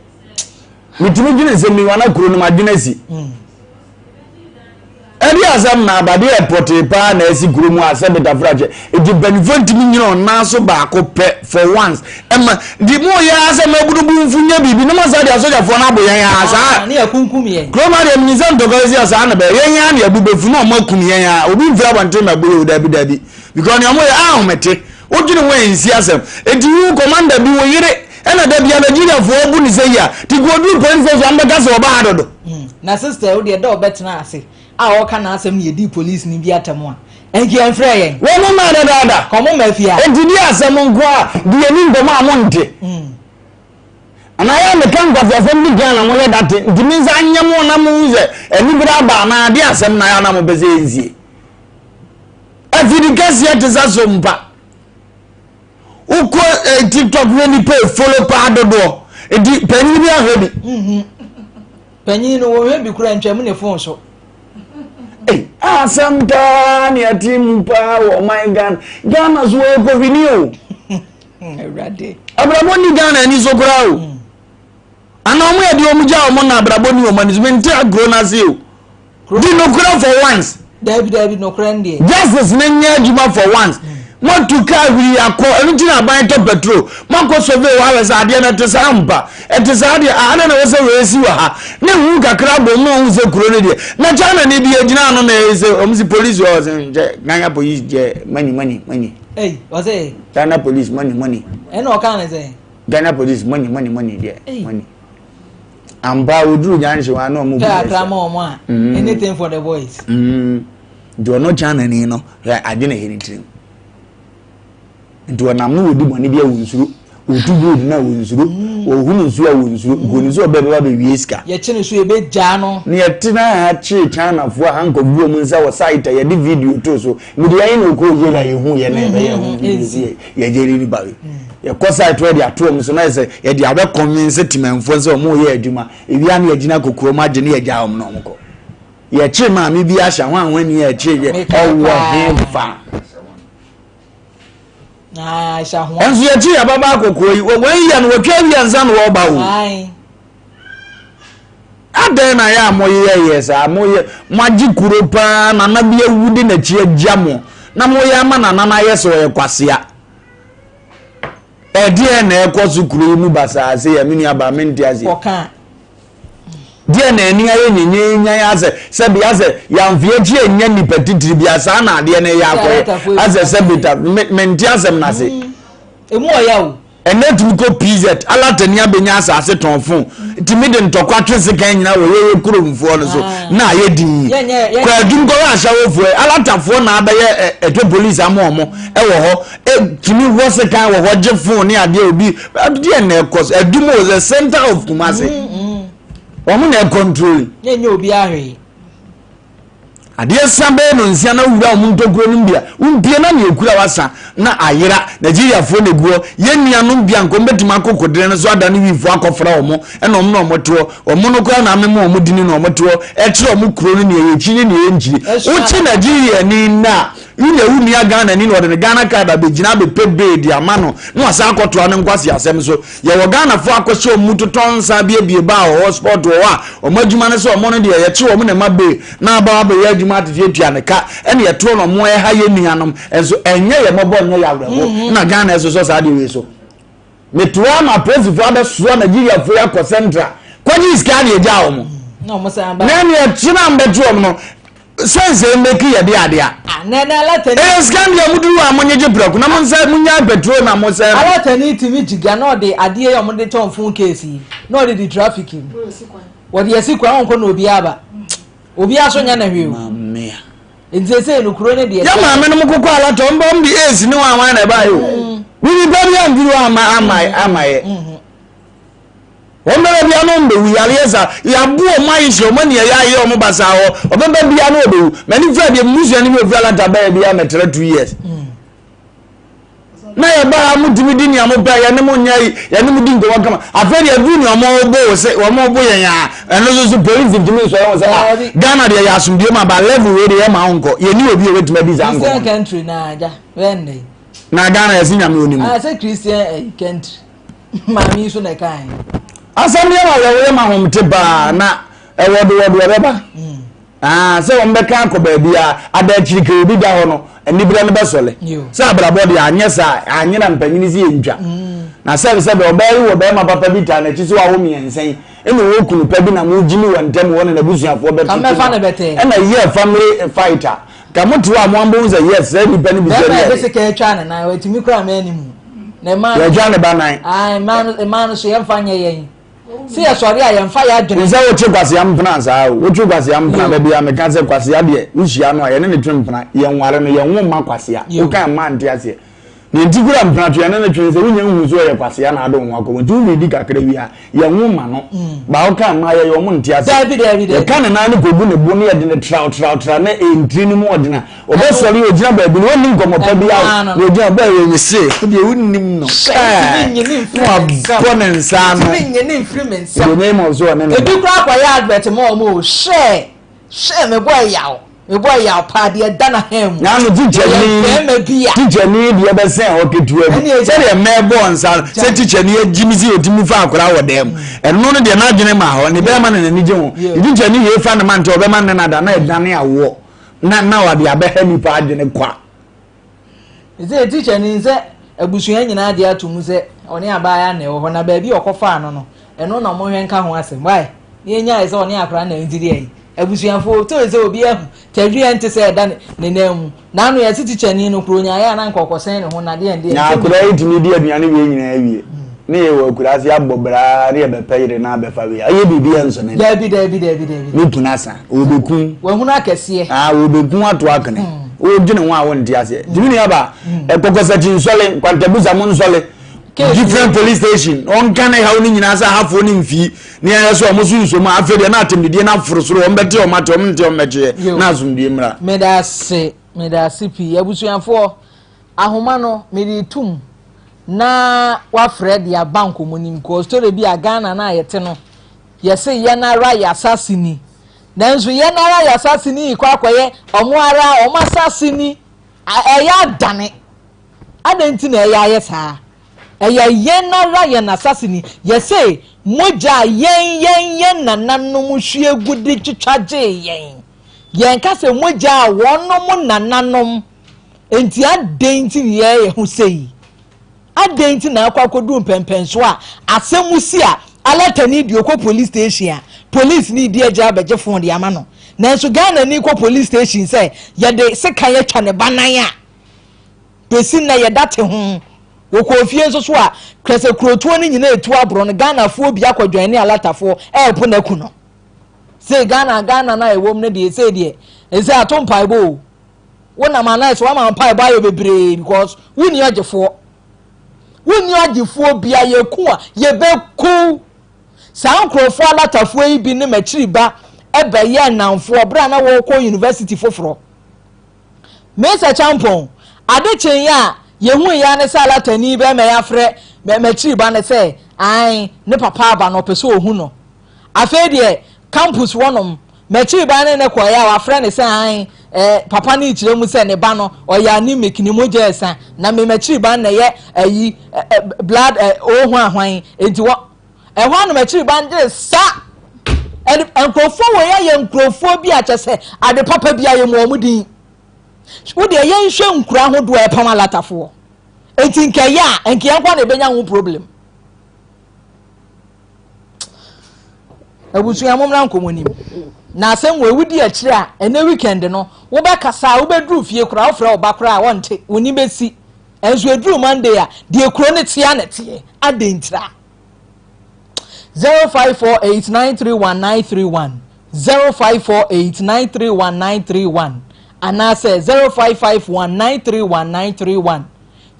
Metumi dwene nsɛm bi ho ana kuro no madwene asi. Ɛde asɛm na aba deɛ pɔtee paa na asi kuro mu a sɛ betafra kyɛ. Eti mpanyinfoɔ ntumi nyina wɔn nan so baako pɛ for once. Ɛma nti mo yɛ ara sɛ mabunu bu nfu nyɛ biribi na mo asa de asogyafoɔ no abo yɛn ara saa. Ne akunkum yɛn. Kurom adeɛ menim sɛ ntɔkwa si a saa na bɛyɛ yɛn ara na yɛbu bɛfu na wɔn akum yɛn ara obi mfiri abɔnten mɛbo yɛ o dabi dabi because nea wɔn yɛ ahomete wodwene ho a ɛnsi asɛm eti wo commander bi wo yere Ɛna da bia Nigeriafoɔ bu ne sɛ yi a, te kɔ oduru police station a mbɛka sɛ ɔba ha dodo. Mm, na sister wo deɛ da ɔbɛtena ase a ɔka n'asɛm na yɛdii police ni bi atɛm a, ɛnka yɛmfrɛ yɛn. Wɔn mo mmaa dadaada. Ka ɔmo mmaa fie ha. Enti di asɛm nko a, di yɛni nkɔmɔ a mo nte. Mm. Anaa yɛ a meka nkwaseasɛm bi Ghana mo yɛ date, nti me nsa nyɛ mo na mo hu sɛ anibere aba anaa de asɛm na yɛ a na mo pɛ sɛ yɛnsie. Afidi kɛseɛ te sɛ sompa. Wokɔ eh, tiktok hwɛ nipa efolo paa dodoɔ nti panyin bi ahwɛ bi. Mhm. Panyin no wɔhwɛ bi kura ntwam ne fon so. Ei, asɛm paa ne ɛte mu paa wɔ ɔman Ghana. Ghana so wɔyɛ kɔhwini o. Awurade. Abrabɔ ni Ghana ani so koraa o. Mm. Ana wɔn yɛ deɛ wɔn gya wɔn na abrabɔ ni wɔn ani so. Mente agorɔ no ase o. Di nokorɛ for once. Dabi dabi nokorɛ no deɛ. Justice no nyɛ adwuma for once. Moatu kaa hwiri akɔ ɛno nti na aban tɔ petrol. Moakɔ survey hɔ ahwɛ sɛ adeɛ no ɛte saa ampa. Ɛte saa deɛ a adɛn na ɛwɔ sɛ wei si wɔ ha. Ne hu kakra bom na ɔhu sɛ kuro no deɛ. Na China ni bi agyina ano na ɛyɛ sɛ wɔn si police wɔ hɔ sɛ nkyɛ Ghana police deɛ money money money. Ei ɔsɛ. Ghana police money money. Ɛna ɔka ne sɛ. Ghana police money money money deɛ money. Ampa woduru junction wa na ɔmo bu ɛsɛ. Kakra ma ɔmo a. Mm. Anything for the boys. Mm. Nti ɔno China ni no hwɛ adwene na ɛyɛ ne tirim. Nti ɔnam no wɔdi bɔne bi a wɔnsuro. Wɔtu gold no a wɔnsuro. Mm. Wɔhunu nsuo a wɔnsuro. Mm. Nkoni nso ɔbɛ bɛba bɛwie sika. Yɛkye no so yɛbɛgyaa no. Na yɛtena ha kyee Chinafoɔ a hankɔ gu wɔn nsa wɔ site a yɛde video too so. Mede yɛn na ɔkɔɔ jail a yɛhu yɛ na yɛbɛyɛ ho video si yɛgyere nipa wei. Yɛkɔ site hɔ yɛde ato wɔn so na yɛ sɛ yɛde abɛ convince temanfoɔ sɛ wɔn reyɛ adwuma. Ewia no yɛgyina kokoa mu agye ne yɛgyaa wɔn na wɔn kɔ. Yɛkye maame bi ahyɛ ho ahwani a ɛkye yɛ ɔwɔ he fa. Ɛnso yɛkye yɛ ababaa kɔkɔɔ yi wɔn yɛ no wɔtwa awia nsa na wɔba o. Adɛn na yɛ a moyɛ yɛ saa moyɛ moagye kuro paa nana bi awu de n'akyi agya mo na moyɛ ama nana no ayɛ sɛ ɔyɛ kwasea. Ɛdeɛn na ɛkɔ so kuro yi mu basaa sei a me nua baa mente aseɛ. Kɔka. Deɛ na ani ayɛ nyenyenyan asɛ sɛbi asɛ yɛamfe akyi annya nipa titiri bi saa na adeɛ no yɛ akɔyɛ asɛ sɛbi ta mente asɛm no ase. Emu ɔya o. Ɛnɛ tumi kɔ PZ, alatani abɛnya asase tɔn fon, tumi de ntɔkwa twe sekan nyina wɔ yɛyɛ kuromfoɔ no so ah. na ayɛ din. Kɔ adwum kɔhwɛ ahyɛwofoɔ, alatafoɔ na abɛyɛ ɛtwe polisi ama ɔmo ɛwɔ hɔ, tumi wɔ sekan wɔ hɔ gye fon ne adeɛ obi, adeɛ na ɛkɔ so, adwum wɔ the center of Kumasi. Mm, mm. Wɔn na ɛkɔntroli. Nyɛ obi ahwee. Adeɛ sa bɛyɛ nonsia na wowura wɔn ntokuro no mu bi a, wompie na nea ekura wasa na ayera. Nigeriafoɔ na egu hɔ. Yɛn nuanom bi anka wɔbɛtumi akɔ kodene no so adane wifoɔ akɔfra wɔn ɛna wɔn na wɔte hɔ. Wɔn no koraa na amema wɔn dini na wɔte hɔ ɛkyerɛ wɔn kuro no nea ɛyɛ akyi ne nea ɛyɛ nkyiri. Wokye Nigeriani nnɛ a, Wonya wo nua Ghanani na ɔde ne Ghana card abɛgyina abɛpɛ bail de ama no na wasan akɔtoa ne nkwaseasɛm so. Yɛwɔ Ghanafoɔ akɔhyɛ wɔn mu totɔ nsa abiebie bar wɔ hɔ, sport wɔ hɔ a wɔn adwuma ne sɛ wɔn no deɛ yɛkye wɔn na ɛma bail na aba abɛyɛ adwuma atete atua ne ka ɛna yɛtoɔ na wɔn ɛha yɛn nuanom nso ɛnyɛ yɛn mmɔbɔ nyɛ yɛn awerɛho na Ghana ɛsosɔ saa adeɛ wei so. Metoa ma apolisifoɔ abɛsoa Nigeriafoɔ yi akɔ Central kɔgye sika na yɛgyaa wɔn. Na wɔn san ba. Na ɛne ɛkyena mbɛto wɔn no sɛnsɛn mmɛki yɛde adeɛ a. Ah, na na alatani. Ɛyɛ sika deɛ mo duru a mo nyegye prɛko na mo nsa mo nya petrol na mo sɛn. Alatani tumi gyiga na ɔde adeɛ yi a wɔde tɔn phone case yi na ɔde di traffic mu. Wɔde asi kwan wɔnkɔ na obiara aba. Obiara so nyɛ na hwee o. Mamea. Nti sesei no kuro no deɛ. Yɛ maame no mo koko alata wɔn bɔ wɔn de AIDS ne wɔn awan na ɛbaa yɛ o. Mm. Bibi pa bi amfiri hɔ ama ama ama yɛ. Mm-hmm. Wɔn bɛba bia no mbɛwu yareɛ sa yɛabo wɔn ayɛ hyɛ wɔn ani ɛyɛ ayɛ wɔn basaa hɔ ɔbɛba bia no ɔbɛwu mɛni fira deɛ mmusua no bi ofiri alata bɛyɛ bia mɛtɛrɛ 2 years. Mm. Na yɛba ha motumi di nea mopɛ, yɛne mo nyɛ yɛne mo di nkɔmmɔ kama. Afei deɛ aduru nea wɔn bo wo se wɔn bo yɛn a, ɛno nso so polisi ntumi nsɔre ho sɛ ah Ghana deɛ yɛ asomdue ma ba level wei deɛ yɛma wo nkɔ. Yɛni obi a obetumi adi saa nkɔmmɔ. Christian country na agya bɛn dɛ. Na Ghana yɛsi nyame onim. Ah sɛ Christian eh, country maame yi so na ɛka yɛn. Asɛm yɛ ma yɛwɔ yɛ ma ahomte paa na ɛwɔdowɔdo ɛbɛba. Mm. Ah, sɛ wɔn bɛka akɔ baabi a ada akyiri kɛ obi da hɔ no, aniberɛ no bɛsɔle. Sɛ abrabɔ deɛ anyɛ saa, anyɛ na mpanyini sɛ yɛntwa. Mm. Na sɛ sɛ bɛ ɔbaa yi wɔ bɛrima papa bi taa n'akyi sɛ wawo mmiɛnsa yi, ɛna ɔwɔ kunu pa bi na mo gyimi wɔ ntɛm wɔ ne n'abusuafoɔ bɛtoto no. Ɛna yɛ family fighter. Ka mo te hɔ a mo ambɔ hu sɛ yes, saa nipa no bi sɛ Bɛrima yɛde sika atwa ne nan, watumi kura mmaa anim. Na mmaa no. Yɛtwa ne ba nan. Ah, mmaa no so yɛmfa nyɛ yɛn. Sɛ yɛsɔre a yɛmfa yɛn adwene. Nsɛ wotwe kwasea mpena saa o, wotwe kwasea mpena da biara meka sɛ kwasea deɛ wohyia no a yɛne no twe mpena, yɛnware no, yɛnwo mma kwasea, woka mma nte aseɛ. Deɛ nti kura mpena twe yɛne no twe ne sɛ wonya nhu sɛ ɔyɛ kwasea na ade wo ho akɔ mu nti woredi kakra wie a yɛnwo mma no, ba woka mma yɛyɛ wɔn nte aseɛ. Yɛka ne nan no kɔgu ne bo ne yɛde no traw traw traw na ɛntiri no mu ɔdena. Ɔbɛsɔre ogyina baabi no ɔnni nkɔmmɔ pa bi awo na ogyina bɛɛ yɛ mese deɛ wonim no ɛɛ na wabɔ ne nsa ano the name of so ɔne ne ebi kura akɔyɛ advert ma ɔmo o hwɛ hwɛ mebɔ ɛyaw mebɔ ɛyaw paa deɛ ɛda na hɛn mu na ano tikyani tikyani deɛ bɛsɛn hɔ ketewa bi sɛdeɛ mɛbɔ nsa no sɛ tikyani agyi mi sɛ ɔtumi fa akora wɔ dan mu ɛno no deɛ n'adwene ma hɔ ne bɛrima na n'ani gye ho tikyani yɛ fa ne ma nti ɔbɛma ne nada na ɛdane awoɔ na na wɔde abɛha nnipa adwene kwa. Sɛ tikya ni sɛ abusua nyinaa de ato mu sɛ ɔne abaayewa na ɛwɔ hɔ na baabi a ɔkɔfaa no no ɛno na wɔhwɛ nka ho asɛm why ne yɛnyae sɛ ɔne akora na nti deɛ abusuafoɔ tó sɛ obi ahu tadua nte sɛ ɛda ne nan mu na ano yɛse tikya ni no kuro nyaeɛ a na nka ɔkɔsɛn ne ho na deɛ ndeɛ na akora yi tumi di aduane wei nyinaa wie ne yɛ wɔ akura ase abɔ braa ne yɛbɛpɛ yere na abɛfa wei ayɛ biribi yɛ nsɔ n'ani daabi daabi daabi daabi ne kunu asa wɔbɛkum wahunu akɛseɛ ah wɔbɛkum ato akene wodwene ho a wonte aseɛ tumi nua ba ɛkɔkɔsakyi nsɔle nkwantabusa mo nsɔle different police station ɔnka ne haw no nyinaa sɛ ahafoɔ no mfii ne ayɛ sɛ ɔmo so nsuo mu afei deɛ na atɛmdidie no aforo soro wɔn bɛte wɔn ate wɔn nte wɔn bɛkyeɛ na asomdue mmra. Meda ase meda ase pii abusuafoɔ ahoma no mede tum na wafrɛ de aba nkɔmmɔ nim kɔɔ story bi a Ghana no a yɛte no yɛse yɛn ara yɛ asase ni nanso yɛn ara yɛ asase ni kɔ akɔyɛ ɔmo ara ɔmo asase ni ɛyɛ adane adɛn nti na ɛyɛ ayɛ saa ɛyɛ yɛn ara yɛn asase ni yɛse mogya a yɛn yɛn yɛn nananom hwie gu de twitwa gyee yɛn yɛn ka sɛ mogya a wɔnom nananom nti adɛn nti na yɛyɛ ho sei adɛn nti na akɔ akɔduru mpɛmpɛnso a asɛm si a alatani deɛ ɔkɔ police station a police ni di agya abɛgye phone de ama no nanso Ghana ni kɔ police station sɛ yɛde sekan atwa ne ba nan a bɛsi nnɛ yɛda te ho wɔkɔ fie nso so a kɛsɛ kurotoɔ no nyinaa etu aborɔ no Ghanafoɔ bi akɔdwan ne alatafoɔ ɛɛpo n'aku no sei Ghana Ghana na ɛwɔ mu no deɛ sei deɛ ɛsɛ ato mpaebɔ o wonam anan so wama mpaebɔ ayɛ bebree because wonni ɔgyefoɔ wonni ɔgyefoɔ bia yɛku a yɛbɛku saa nkurɔfoɔ alatafoɔ yi bi ne m'akyiri ba ɛbɛyɛ nnamfoɔ berɛ a na wɔrekɔ university foforɔ Mesa Champon ade kyeeɛ a yɛhui ya ne sɛ alatani bɛrima yi afrɛ m'akyiri ba no sɛ ae ne papa aba no ɔpɛ sɛ ɔhu no afei deɛ campus wɔnom m'akyiri ba ne ne kɔeɛ a wafrɛ ne sɛ ae Eh, papa no rekyerɛ mu sɛ ne ba no ɔyɛ anemic ne mogya ɛsa na me m'akyiri ba no na ɛyɛ ayi eh, eh, blood eh, o hwan hwan enti wɔ ɛhɔ a na m'akyiri ba no de sa ɛne nkurɔfoɔ wɔ yɛ yɛ nkurɔfoɔ bi a kyɛ sɛ ade papa bi ayɛ mu wɔn din wo deɛ yɛnhwɛ nkura ahodoɔ a ɛpam alatafoɔ enti nkɛyɛ a nkɛyɛ nkwa na ɛbɛnya ho problem. Abusua mommra nkɔmmɔ nim. Na asɛm wei wodi akyire a ɛnɛ weekend no wobɛkasa a wobɛduru fie koraa wofrɛ wo ba koraa a wɔnte wo ni bɛsi. Ɛnso ɛduru Monday a deɛ kuro no tea na teɛ. Adɛn ntira? 0548931931 0548931931 anaasɛ 0551931931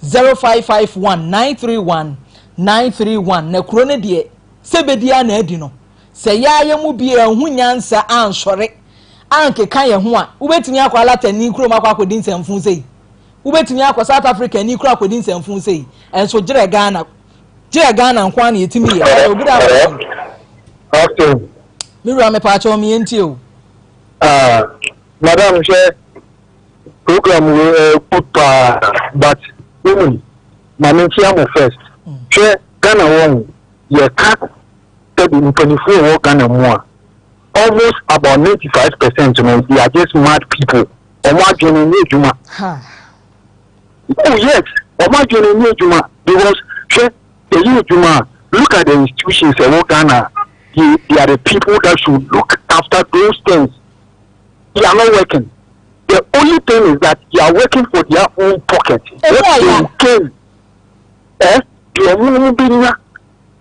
0551931931 na kuro no deɛ sɛ bɛdi ara na adi no. Sɛ yɛa yɛn mu bi anhu nyansa ansɔre ankeka yɛn ho a, wobɛtumi akɔ alatani kurom akɔ akɔdi nsɛmfo sei. Wobɛtumi akɔ South Africa ni kuro akɔdi nsɛmfo sei. Ɛnso gyerɛ Ghana, gyerɛ Ghana nko ara na yɛtumi yɛ. Hello, good afternoon. Afternoon. Me wura mepaakyɛw me yɛntie o. Ah, madam hwɛ program wei ɛyɛ eh, good paa but wonim ma menkyia mo first. Mm. Hwɛ Ghana wɔn yɛka sɛbi mpaninfoɔ wɔ Ghana mu a almost about 95% no they are just mad people wɔn adwene no nyɛ adwuma oh yes wɔn adwene no nyɛ adwuma because hwɛ yɛyɛ adwuma a look at the institutions ɛwɔ Ghana they, they are the people that should look after those things they are not working the only thing is that they are working for their own pocket what they will gain eh deɛ wɔn wɔn bɛnya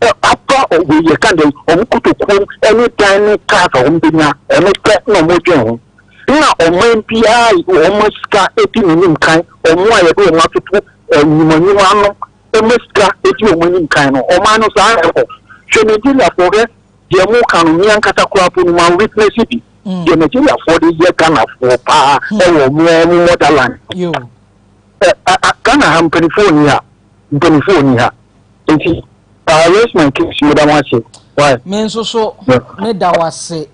aba wei yɛka dɛn wɔn kotokuom ne dan ne cars a wɔn bɛnya ɛno pɛ na wɔn dwen ho na ɔman biara wɔn sika di n'anim kan wɔn a yɛde wɔn atoto nnwuma ano ɛma sika di wɔn anim kan no ɔman no saa na ɛkɔ hwɛ Nigeriafoɔ hwɛ deɛ mo ka no me ankasa koraa po no ma witness bi mm. deɛ Nigeriafoɔ de yɛ Ghanafoɔ paa hmm. ɛwɔ wɔn wɔn motherland Ghana ha mpanimfoɔ ni ha mpanimfoɔ ni ha. Nti I rest my case meda mo ase why. Me nso so me da wo ase.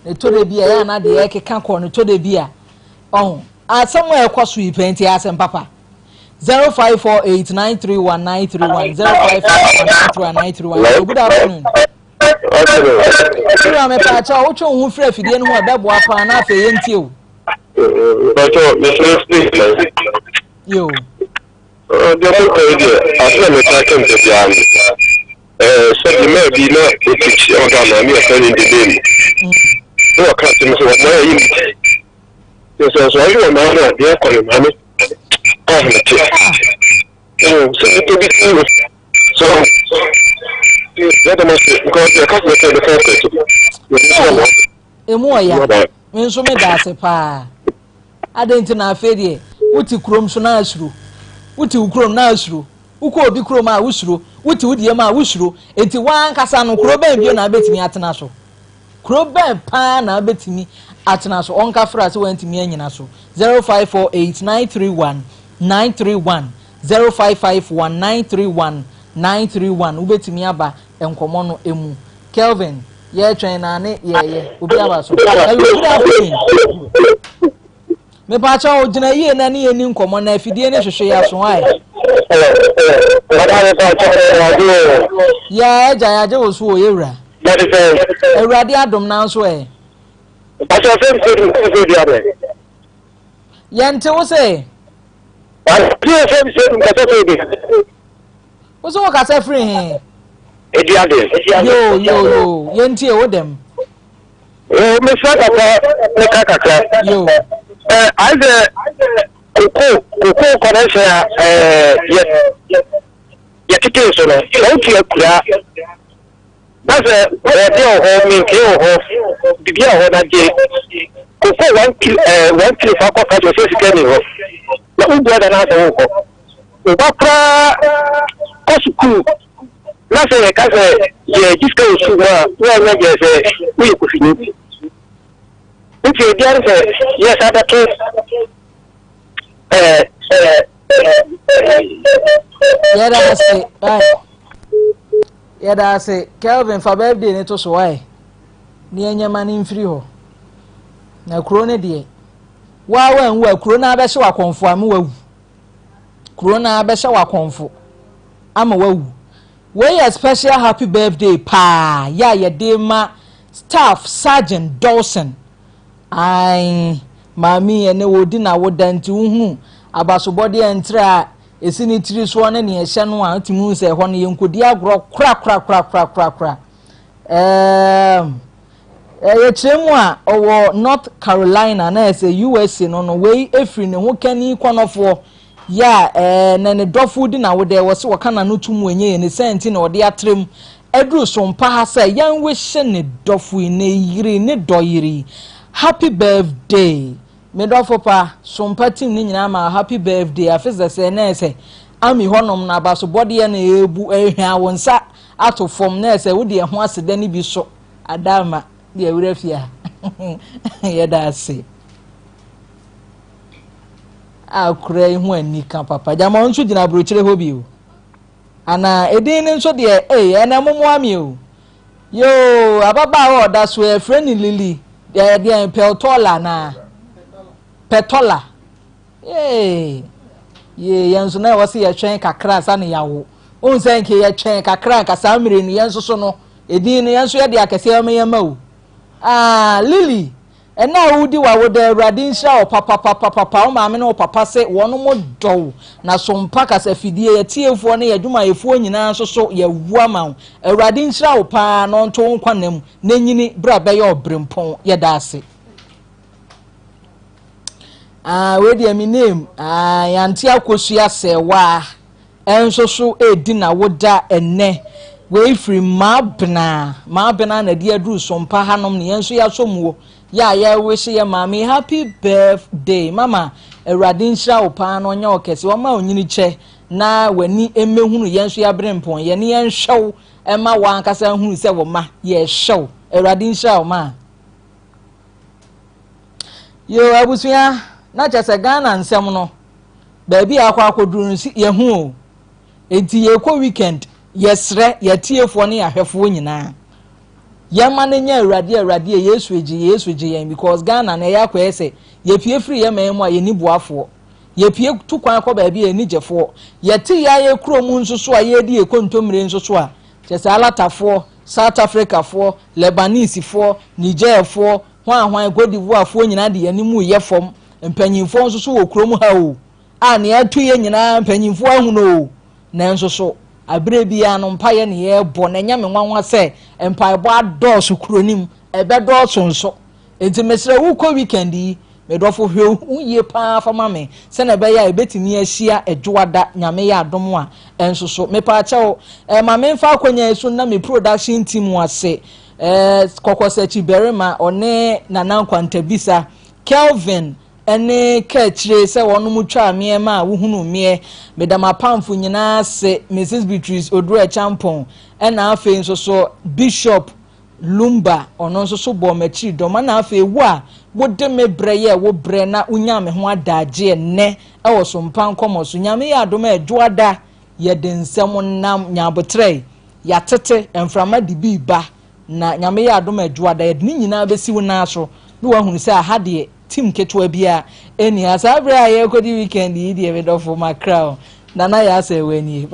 Ne tɔ da bi a ɛyɛ ana deɛ ɛkeka kɔ ne tɔ da bi a ɔho asɛm a ɛkɔ so yi pɛn ti asɛm papa. 0548931931 0551931931. Hello, good afternoon. Sura me paakyɛ a wotwe wo ho firi afidie no ho a ɛbɛboa paa na afei yɛntie o. Paakyɛ mesrɛ speak. Yo. Deɛ moka yi deɛ, asɛm a metaa ka no da biara no, sɛdeɛ mmaa bi na ɔtikyi wɔ Ghana ne yɛfrɛ no Ndebele na wɔka asɛm sɛ wɔn ayɛ ne ti sɛ sɛ sɛ ɔhwɛ wɔn maame a deɛ ɛkɔ ne maame ahomete sɛ nipa bi si no so yɛda mo ase nka ɔde ɛka sɛ ɛka ɛbɛka ɛkɔ akyi emu ɔya me nso meda ase paa Adɛn nti na afei deɛ wote kurom so na asuro? Wote wo kurom na asuro. Wokɔ obi kurom a wosuro. Wote wo deɛ mu a wosuro. Enti w'ankasa no, kuro bɛn bio na wobɛtumi atena so? Kuro bɛn paa na wobɛtumi atena so? Ɔnka fra sɛ wantumi anyina so. 0548 931 931 0551 931 931 Wobɛtumi aba nkɔmmɔ no mu. Kelvin, yɛretwɛn na ne yɛyɛ obi aba so. Hello, good afternoon. Mepaakyɛ wo gyina yie na ne yɛni nkɔmmɔ na afidie ne hwehwɛ yɛ aso ae. Yɛ agya yɛagye wo so wɔ yɛwura. Awurade adom nanso ɛ. Yɛnte wo sɛ. Wo so wo kasa firi he? Eduade. Yo yo yo, yɛntie wo dɛm. O mesrɛ papa meka kakra. Yo. Eh, ayɛ sɛ koko koko connection a eh, yɛ yɛtete so no, sɛ wote akura na sɛ bɔɔdeɛ wɔ hɔ, menkee wɔ hɔ, biribi wɔ hɔ na gye koko 1 kilo eh, 1 kilo fa kɔ ka kyerɛ sɛ sika ni hɔ na wobua da no asɛ wokɔ. Wo ba koraa kɔ sukuu na sɛ yɛka sɛ yɛgye sika wɔ sukuu mu a, woannya gyɛ sɛ woyɛ kofini. Nti ebiara ne sɛ yɛsa bɛto ɛɛ Yɛda ase ae. Yɛda ase Kelvin fa birthday ne to so ae. Ne ɛnyɛma no mfiri hɔ. Na kuro no deɛ. Wo ara woanwu a, kuro no ara bɛhyɛ wo akɔmfo ama woawu. Kuro no ara bɛhyɛ wo akɔmfo ama woawu. Wei yɛ special happy birthday paa yɛ a yɛde ma staff Sergeant Dawson. Ae, maame yi ɛnɛ wɔredi n'awoda nti wohunu abasobɔdeɛ ntere a ɛsi ne tiri soɔ ne deɛ ɛhyɛ no a wotumi hu sɛ ɛhɔ no yɛnkɔdi agorɔ korakorakorakorakora. Ɛɛm. Yɛkyerɛ mu a, ɔwɔ North Carolina na ɛsɛ USA no no, wei firi ne ho kani kɔnɔfoɔ yɛ a ɛɛ na ne dɔfo di n'awodɛ wɔ se wɔka n'ano to mu ɛnyɛ yɛ ne saa nti na ɔde atrɛ mu aduru so mpa ha sɛ yɛn wihye ne dɔfo yi ne yere ne dɔ yere yi happy birthday me dɔfo pa sompa team ne nyinaa ma happy birthday afe sɛsɛ na ɛsɛ ami hɔnom na abasobɔdeɛ na ɛrebu ɛrehwɛ wo nsa ato fam na ɛsɛ wode ɛho aseda no bi so Adama deɛ wura fie a yɛda ase akora yi ho anika papa gyama nso gyina aburokyire hɔ bi o anaa edin no nso deɛ ee ɛna momoa mi o yoo ababaawa ɔda so ɛfrɛ ne lili deɛ deɛ pɛtɔla anaa pɛtɔla Yee! Yee, yɛn nso na ɛwɔ sɛ yɛtwɛn kakra ansa na yɛawo. Wohu sɛ nka yɛtwɛn kakra nka saa mmere no yɛn nso so no, edin no yɛn nso yɛde akɛseɛ bɛma yɛn mma o. Ah, Lily, ɛna a wodi w'awoda Awurade nhyira wo papapapapa, wo maame ne wo papa se wɔnom dɔ wo, na sompa kasafidie, yɛtiefoɔ ne yɛdwumayɛfoɔ nyinaa nso so yɛawu ama wo. Awurade nhyira wo paa na ɔnto wo nkwa nna mu na nyini berɛ a bɛyɛ ɔberempɔn. Yɛda ase. Ah, wei deɛ me name. Ah, yante akosua sɛwa. Ɛnso so edi na woda ɛnɛ. Wei firi Maabena. Maabena na ɛde aduru sompa hanom ne yɛn nso yɛasɔ muo. Yɛ a yɛrewehye yɛ maame happy birthday. Mama, Awurade nhyira wo paa na ɔnyɛ wo kɛse. Ɔma onyini kyɛ na w'ani mmɛhunu yɛn nso yɛabere mpɔn. Yɛne yɛn nhwɛ wo ɛma w'ankasa nhunu sɛ wo ma yɛrehwɛ wo. Awurade nhyira wo maa. Yoo abusua na kyerɛ sɛ Ghana nsɛm no baabi a akɔ akɔduru no si yɛho o. Enti yɛkɔ weekend yɛsrɛ yɛtiefoɔ ne yɛahwɛfoɔ nyinaa yɛma no nyɛ awurade awurade yɛ Yesu egye Yesu gye yɛn because Ghana na ɛyɛ akɔyɛ sɛ yɛpie firi yɛ man mu a yɛni boafoɔ yɛpie tu kwan kɔ baabi a yɛni gyefoɔ yɛte yɛ ayɛ kuro mu nso so a yɛredi yɛ kontommire nso so a kyerɛ sɛ alatafoɔ South Africafoɔ, Lebanesefoɔ, Nigerfoɔ, hwan hwan, Cote d'Ivoirefoɔ nyinaa de yɛn anim reyɛ fam. Mpanyinfoɔ nso so wɔ kurom ha o, a nea ɛto yɛn nyinaa mpanyinfoɔ ahunu o. Nanso so, aberɛ biara no mpaeɛ na yɛrebɔ, na ɛnyɛ me nwanwa sɛ mpaebɔ adɔɔso kuro no mu, ɛbɛdɔɔso nso. Enti mesrɛ wo kɔ weekend yi, me dɔfo hwɛ wo ho yie paa fa ma me sɛnea ɛbɛyɛ a yɛbɛtumi ahyia Ɛdwoada Nyame yɛ adom a ɛnso so. Mepaakyɛw eh, ma memfa akwanya yi so nna me production team ase eh, Kɔkɔsakyi Barima ɔne Nana Nkwantabisa, Kelvin ne Kaakyire sɛ wɔnom twaa meɛ maa wohunuu meɛ. Meda m'apamfo nyinaa ase, Mrs Beatrice Oduro Acheampong ɛna afei nso so Bishop Lumba, ɔno nso so bɔɔ m'akyiri dɔm. Ɛna afei wo a wode me brɛ yɛɛ wo brɛ na wonyaa me ho adaagyeɛ nnɛ wɔ Sompa Nkɔmmɔ so. Nyame yɛ adom a Ɛdwoada yɛde nsɛm nam Nyaaboterɛ, yɛatete, mframa de bi reba, na Nyame yɛ adom a Ɛdwoada yɛde ne nyinaa bɛsi wo nan so na woahunu sɛ aha deɛ team ketewa biara ɛnni ha. Saa berɛ a yɛrekɔdi weekend yi deɛ me dɔfo makra o, Nana Yaa Sɛɛwaa nie.